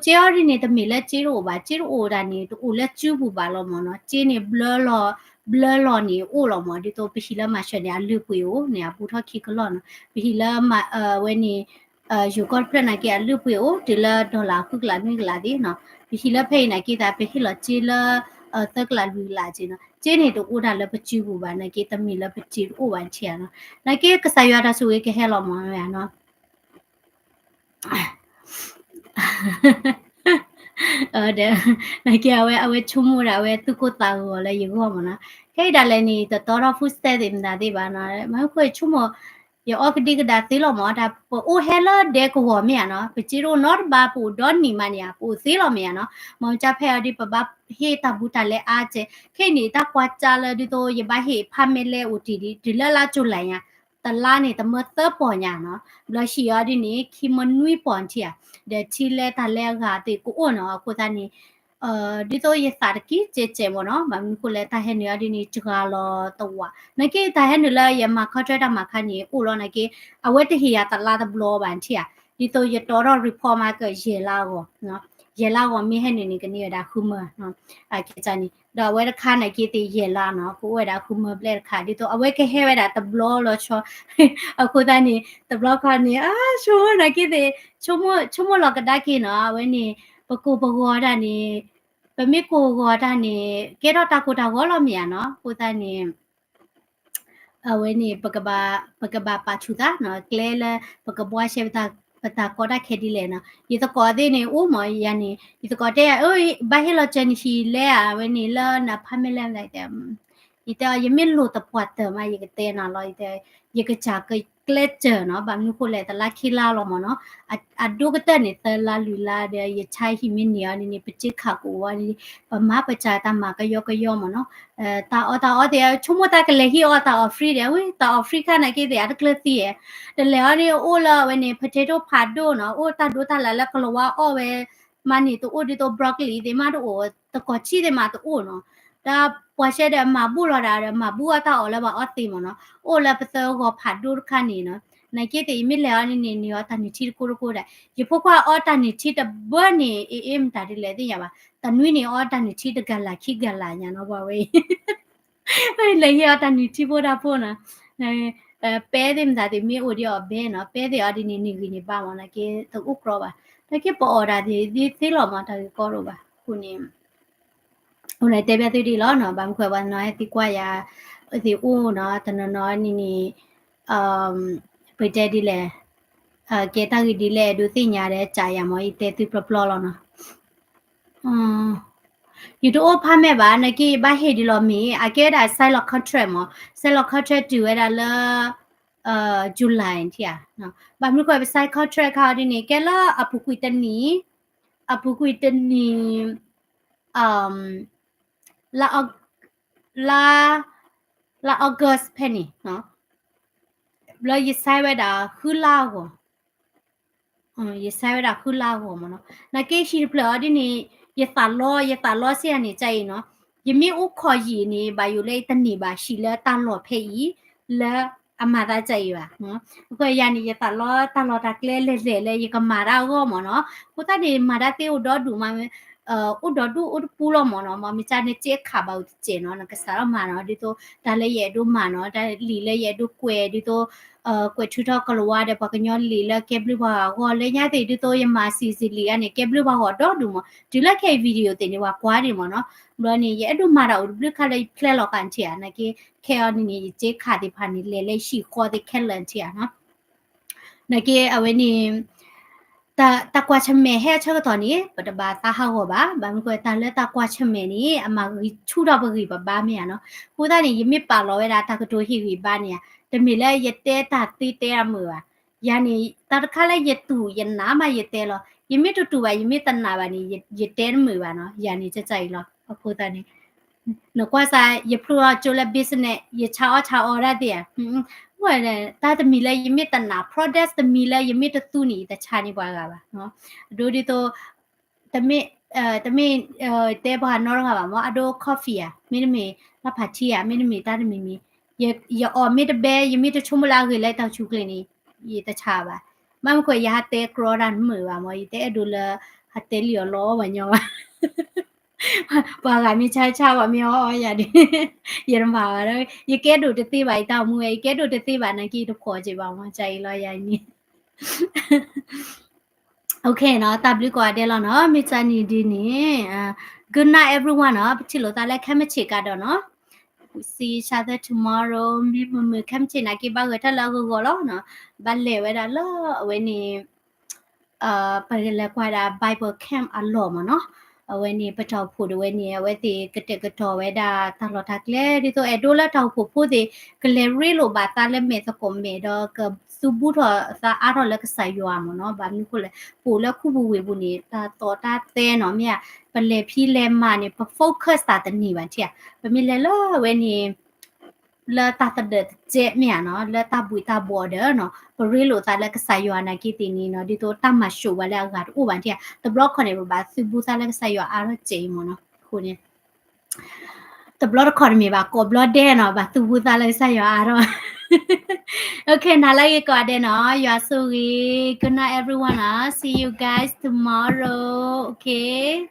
ကျိၣ်စ့အီၤဒ်န့ၣ် တမ့ၢ်လၢစ့တအိၣ်ဘၣ်, စ့တအိၣ်ဒၣ်န့ၣ် တအိၣ်လၢစုပူၤဘၣ်လီၤမၢ်နီၤ, စ့န့ၣ် ဘျၢလီၤန့ၣ်အိၣ်လီၤမၢ်, ဒ်သိးပဟံၣ်လၢမၤစၢၤန့ၣ် အလုၢ်ပှ့ၤအိၣ်န့ၣ် အဘူးထီၣ်ခံကလီၢ်နီၤ, ပဟံၣ်လၢဝဲန့ၣ် ယိၤကီၢ်တဖျၢၣ်နာ်က့ အလုၢ်အပှ့ၤအိၣ်တုၤလၢ dollar ဃုကလးနွံကလးသ့ၣ်နီၤ. ပဟံးလၢဖဲအံၤနာ်က့သး ပဟ့ၣ်လီၤစ့လၢ သၢကလးလွံၢ်ကလးစ့နီၤ. စ့န့ၣ်တအိၣ်တၢ်လၢပစုပူၤဘၣ် နာ်က့တမ့ၢ်လၢပစ့တအိၣ်ဘၣ်ထံၣ်ဧါနီၤ. နာ်က့ကစၢ်ယွၤတၢ်ဆိၣ်ဂ့ၤကဟဲလီၤမးနီၤ. ဒီး နာ်က့အဝဲ အဝဲဆိကမိၣ်ဒၣ် အဝဲသူၣ်ကိၢ်သးဂီၤလၢယဂီၢ်မးနီၤ. ခဲအံၤဒၣ်လဲာ်န့ၣ် တတီထီၣ် food stamp သ့ၣ်မတၤသ့ၣ်ဘၣ်နီၤ. မ့ၢ်ခိၣ်ဆိကမိၣ် ယအီကဒံကဒါသ့လီၤမး တၢ်ပအိၣ်ဟဲလၢဒဲကဝီၤမ့ၢ်ဧါနီၤ. ပစ့တအိၣ်နီတဘ့ၣ် ပအိၣ်ဒီနံၤမးန့ၣ်ဧါ ပအိၣ်သ့လီၤမ့ၢ်ဧါနီၤ. မ်ကစၢ်ဖဲအံၤဒီး ပဘၣ်ဟ့ၣ်တၢ်ဘူးတၢ်လဲအါကဲး ခဲအံၤန့ၣ် တၢ်ကွၢ်ကၢ်လၢဒ်သိး ယဘၣ်ဟ့ၣ်ဖးမဲလဲအိၣ်တ့ၢ်ဒံး တုၤလၢလါကၠူၤလဲၣ်ညါ တလါန့ၣ် တမၢသၢပီၢ်ညါနီၤ. ဘျီဟံၣ်အီၤဒ်န့ၣ် ခံမၢနွံပီၢ်ထံၣ်ဧါ. ဒီးထံလဲတၢ်လဲအဂၤသ့ၣ်ကအိၣ်နီၤ. အဃိသတးန့ၣ် ဒ်သိးယသးတကံၢ်ကဲးကဲးမးနီၤ. ဘၣ်မနုၤဃိလဲၣ် တၢ်ဟဲနုာ်အီၤဒ်န့ၣ် စှၤလီၤတဝး နာ်က့ တၢ်ဟဲနုာ်လၢယမၤ contract တၢ်မၤခါန့ၣ် အိၣ်လီၤနာ်က့ အဝဲတဟ့ၣ်ယၤတလါတဘျီဘၣ်ထံၣ်ဧါ. ဒ်သိးယတီထီၣ် report မးကယဲၢ်လါအဂီၢ် ယဲၢ်လါအဂီၢ်မ့ၢ်ဟဲနုာ်န့ၣ် ကန့ၢ်ဝဲဒၣ်ဃုမၢ ခဲန့ၣ် ဒီးအဝဲတခါနာ်က့သ့ၣ်ယဲၢ်လါနီၤ ကအိၣ်ဝဲဒၣ်ဃုမၢဘျဲၣ်တခါ ဒ်သိးအဝဲကဟဲဝဲဒၣ်တဘျီလီၤဆီ အဃိသတးန့ၣ် တဘျီခီန့ၣ် အဆိန့ၣ်က့သ့ၣ် ဆိကမိၣ်လီၤကဒါက့ၤနီၤ အဝဲန့ၣ် ပကိၢ်ပဂီၤတၢ်န့ၣ် ပမ့ၢ်ကိၢ်ဂီၤတၢ်န့ၣ် ကဲထီၣ်တၢ်ကိၢ်တၢ်ဂီၤလီၤမ့ၢ်ဧါနီၤ အဃိသတးန့ၣ် အဝဲန့ၣ် ပကဘၣ်ပာ်ဆူၣ်သးနီၤ ကျဲလၢ ပကဘှါရှဲ ပတၢ်ကီတၢ်ခဲဒ်လဲၣ်နီၤ ယသကိးသ့ၣ်န့ၣ် အိၣ်မးယၤန့ၣ် ယသကိးတဲယၤ ဘၣ်ဟ့ၣ်လီၤစၢၤနဟံၣ်လဲဧါ အဝဲန့ၣ်လၢနဖးမဲလဲၣ် ယတဲ ယတဲယမ့ၢ်လိၣ်သပှၢ်တၢၢ်မး ယကတဲနၤလီၤ ယတဲ ယကစၢ်ကျဲစၢၤနီၤ ဘၣ်မနုၤဃိလဲၣ် တလါခံလါလီၤမးနီၤ အဒိကတၢၢ်န့ၣ် သၢလါလွံၢ်လါဒီး ယဆါဟံၣ်မ့ၢ်န့ၢ်အီၤန့ၣ် ပစ့ခးကိးဝဲန့ၣ် ပမၤပစၢ်တၢ်မၤကယီကယီမးနီၤ တၢ်အီၣ်တၢ်အီသ့ၣ် ဆိကမိၣ်တၢ်ကလဲၤဟံၣ်အီၣ်တၢ်အီၣ် free ဒီး ဝဲတၢ်အီၣ် free ခါနာ်က့သ့ၣ် အတကျၢၤသံ တလဲၤအီၤန့ၣ် အိၣ်လၢအဝဲန့ၣ် potato ဖးဒိၣ်နီၤ အိၣ်တၢ်ဒိတၢ်လၢ်လၢကလၤဝါအီၣ်ဝဲ မးန့ၣ်တအိၣ်ဒ်သိး broccoli သ့ၣ်မးတအိၣ် တကီၢ်ဆံသ့ၣ်မးတအိၣ်နီၤ ဒီးပှၤရှဲဒီးမၤဘူၣ်လီၤဒၣ်ဒီး မၤဘူၣ်အီၣ်တၢ်အီၣ်လၢပှၤအီၣ်သ့မးနီၤ အိၣ်လၢပသၢဂီၤဖးဒိၣ်တခါန့ၣ်နီၤ နာ်က့သ့ၣ် ယမ့ၢ်လဲၤအီၤန့ၣ်န့ၣ် န့ၢ်အီၤတၢ်နုၢ်ထံတကိၢ်တကိၢ်ဒၣ် ယဖိခွါအီၣ်တၢ်နုၢ်ထံတဘၢန့ၣ် အ့ၣ်အ့ၣ် မတၤဒ်လဲၣ်သ့ၣ်ညါဘၣ် တနွံန့ၣ်အီၣ်တၢ်နုၢ်ထံတဂၤလၢ်ခံဂၤလၢ်ညါနီၤ ပှၤဝဲအံၤ လဲၤဟ့ၣ်အီၤတၢ်နုၢ်ထံဖိတၢ်ဖိနီၤ ပဲသ့ၣ်မတၤသ့ၣ်မ့ၢ်အိၣ်ဒံးအီၤဘဲနီၤ ပဲသ့ၣ်အီၤဒ်န့ၣ် န့ၢ်ဂံၢ်န့ၢ်ဘါမး နာ်က့တအိၣ်ကြီဘၣ် နာ်က့ပအီၣ်ဒၣ်သ့ၣ်သ့လီၤမး တၢ်ဂ့ၢ်ကီတအိၣ်ဘၣ် အဃိန့ၣ် အဃိန့ၣ်တဲဘၣ်သုဒ်လီၤနီၤ ဘၣ်မနုၤဃိပှၤတနီၤဟဲသံကွၢ်ယၤ သ့ၣ်အိၣ်နီၤ တနီၤနီၤန့ၣ်န့ၣ် ပတဲဒ်လဲၣ် ကဲတၢ်ဂ့ၢ်ဒ်လဲၣ် ဒုးသ့ၣ်ညါဒီး ကးယၤမး ယတဲသုပျီပျီလီၤနီၤ ယတအိၣ်ဖးမဲာ်ဘၣ် နာ်က့ယဘၣ်ဟ့ၣ်ဒ်လီၤမ့ၢ် အကဲဝဲဒၣ် sign လီၤ contract မး sign လီၤ contract တုၤဝဲဒၣ်လၢ July ထံၣ်ဧါ ဘၣ်မနုၤဃိပ sign contract ခါအီၤဒ်န့ၣ် ကဲလၢအပူၤကွံာ်တနံၣ် အပူၤကွံာ်တနံၣ် လါ လါ လါ August ဖဲန့ၣ် ဘျီယ sign ဝဲဒၣ်ဃုလါအဂီၢ် ယ sign ဝဲဒၣ်ဃုလါအဂီၢ်မးနီၤ နာ်က့ဟံၣ်တဖျၢၣ်အီၤဒ်န့ၣ် ယသးလီ ယသးလီစ့ၢ်ကီးန့ၣ် ကၢ်အံၤနီၤ ယမ့ၢ်အိၣ်ခိးယံာ်န့ၣ် ဘၣ်ယိၣ်လၢတန့ၢ်ဘၣ်ဟံၣ်လၢတၢ်လီၢ်ဖဲအံၤ လၢအမၤသးကၢ်အံၤဘၣ် အဃိယၤန့ၣ် ယသးလီတၢ်လီၢ်တၢ်ကျဲလဲၤလဲၤလၢယကမၤတၢ်အဂီၢ်မးနီၤ အဃိသတးန့ၣ် မၤတၢ်သ့အိၣ်ဒီဒူၣ်မး အိၣ်ဒီဒူၣ်အိၣ်တပူၤလီၤမးနီၤ မ့ၢ်မ့ၢ်ကၢ်န့ၣ် စ့ခးဘၣ်အိၣ်တစဲးနီၤ နကစးထီၣ်မၤနီၤ ဒ်သိး တၢ်လၢယအဲၣ်ဒိးမၤနီၤ တၢ်လံာ်လၢယအဲၣ်ဒိးကွဲး ဒ်သိး ကွဲးထုးထီၣ်ကလၤဝါဒီးပှၤကညီလံာ်လၢကဲဘျုးပှၤဂၤအဂီၢ် လၢညါသ့ၣ်ဒ်သိးယမၤစံးစံးလံာ်အါန့ၣ် ကဲဘျုးပှၤဂၤဒီဒူၣ်မး တုၤလၢခဲအံၤ video သ့ၣ်န့ၣ် ပှၤကွၢ်ဒံးမးနီၤ ဘျီန့ၣ် ယအဲၣ်ဒိးမၤတၢ်အိၣ်တဘျုးခါလၢယဖျဲလီၤဃာ်ထံၣ်ဧါ နာ်က့ ခဲအီၤန့ၣ်န့ၣ် ယစ့ခးသ့ၣ်တဖၣ်န့ၣ် လဲၤလၢယဟံၣ်ဃီသ့ၣ်ခဲလၢာ်ထံၣ်ဧါနီၤ နာ်က့အဝဲန့ၣ် တၢ်ကွၢ်ဆၢၣ်မဲာ်ဟဲအဆၢကတီၢ်န့ၣ် ပတဘၣ်သးဟးဂီၤဘၣ် ဘၣ်မနုၤဃိတၢ်လၢတၢ်ကွၢ်ဆၢၣ်မဲာ်န့ၣ် အမၤဂံၢ်ဆူၣ်ထီၣ်ပဂံၢ်ပဘါမ့ၢ်ဧါနီၤ အဃိသတးန့ၣ် ယမ့ၢ်ပာ်လီၤဝဲဒၣ်တၢ်ကတိၤဟ့ၣ်ဂံၢ်ဘါန့ၣ်ဧါ တမ့ၢ်လၢယတဲတၢ်သ့တဲတၢ်မုာ်ဘၣ် ယၤန့ၣ် တၢ်တခါလၢယတူၢ်ယနာ်မးယတဲလီၤ ယမ့ၢ်တတူၢ်ဘၣ် ယမ့ၢ်တနာ်ဘၣ်န့ၣ် ယတဲတမုာ်ဘၣ်နီၤ ယၤန့ၣ် ကၢ်ကၢ်အံၤလီၤ အဃိသတးန့ၣ် နကွၢ်စ့ၢ် ယဖျိထီၣ်ကၠိလၢ business ယဆါအီၣ်ဆါအီတၢ်သ့ၣ်ဧါ တၢ်တမံၤလၢယမ့ၢ်တနာ် product တမံၤလၢယမ့ၢ်တသူန့ၣ် ယတဆါန့ၢ်ပှၤဂၤဘၣ် အဒိဒ်သိး တမ့ၢ် တမ့ၢ်တဲပှၤနီတဂၤဘၣ်မး အဒိ coffee ဧါ မ့တမ့ၢ် လၢဖးထံဧါ မ့တမ့ၢ်တၢ်တမံၤမံၤ ယအီၣ်မ့ၢ်တဘဲ ယမ့ၢ်တဆိကမိၣ်လၢအဂ့ၤလၢတၢ်ဆူၣ်ချ့န့ၣ် ယတဆါဘၣ် ဘၣ်မနုၤဃိ ယဟးတဲကြီတၢ်မုာ်ဘၣ်မး ယတအဲၣ်ဒိးလၢ ဟးတဲလံအီၤလီၤဘၣ်ညီဘၣ် ပှၤဂၤမ့ၢ်ဆါဆါ ပှၤမ့ၢ်အီၣ်အီယၤဒီး ယတမၤဘၣ်ဒီး ယကဲဒိၣ်တသ့ဘၣ် ယတၢ်အိၣ်မူဝဲ ယကဲဒိၣ်တသ့ဘၣ် နာ်က့ယတဖှီၣ်က့ၤဘၣ်မး ကၢ်အံၤလီၤယၤန့ၣ် Okay နီၤ, တၢ်ဘျုးကိးဂၤဒဲးလီၤနီၤ, မ့ၢ်တၢ်န့ၣ်ဒ်န့ၣ် good night everyone နီၤ, ပထံၣ်လိာ်သးလၢခဲမုၢ်ဆ့ၣ်ကဒီးနီၤ, see each other tomorrow, မ့ၢ်မုာ်မုာ်ခဲမုၢ်ဆ့ၣ်နာ်က့ ဘၣ်ဂဲၤတၢ်လၢအဂီၢ်ဂီၢ်လီၤနီၤ, ဘၣ်လဲၤဝဲဒၣ်လၢအဝဲန့ၣ် ပကလဲၤကွၢ်ဒၣ် Bible Camp အလီၢ်မ့ၢ်နီၤ, အဝဲန့ၣ် ပတၢ်အိၣ်ဖှိၣ်ဒၣ်ဝဲန့ၣ် အဝဲသ့ၣ်ကတဲာ်ကတီၤဝဲဒၣ်တၢ်လီၢ်တၢ်ကျဲ ဒ်သိးအဲၣ်ဒိးလၢတၢ်အိၣ်ဖှိၣ်ဖိသ့ၣ် ကလဲၤရ့လိာ်ဘၣ်သးလၢမဲာ်သကိးမဲာ်ဒီး ကသူဘူးထီၣ်သးအါထီၣ်လၢကစၢ်ယွၤမ့ၢ်နီၤ, ဘၣ်မနုၤဃိလဲၣ် ပအိၣ်လၢခူပူၤဝ့ၢ်ပူၤန့ၣ် တၢ်သီၣ်တၢ်သဲနီၤ မ့ၢ်ဧါ, ပလဲၤဖံးလဲၤမၤန့ၣ် ပ focus သးတန့ၢ်ဘၣ်ထံၣ်ဧါ, ပမ့ၢ်လဲၤလၢအဝဲန့ၣ် လၢတၢ်သဒၢးတစဲးမ့ၢ်ဧါနီၤ, လၢတၢ်ဘှံးတၢ်ဘှီးဒီးနီၤ, ပရ့လိာ်သးလၢကစၢ်ယွၤနာ်က့သ့ၣ်န့ၣ်နီၤ, ဒ်သိးတၢ်မၤၡိးဝဲလၢအဂၤတအိၣ်ဘၣ်ထံၣ်ဧါ, တဘျီခီန့ၣ် ပဘၣ်သူဘူးသးလၢကစၢ်ယွၤအါထီၣ်စဲးအံၤမ့ၢ်နီၤ, အဃိန့ၣ် တဘျီတခီၣ်တမ့ၢ်ဘၣ် ကိးဘျီဒဲးနီၤ, ဘၣ်သူဘူးသးလၢကစၢ်ယွၤအါထီၣ် Okay နၤလၢဂ့ၤကိးဂၤဒဲးနီၤ, ယွၤဆိၣ်ဂ့ၤ, good night everyone နီၤ, see you guys tomorrow, okay.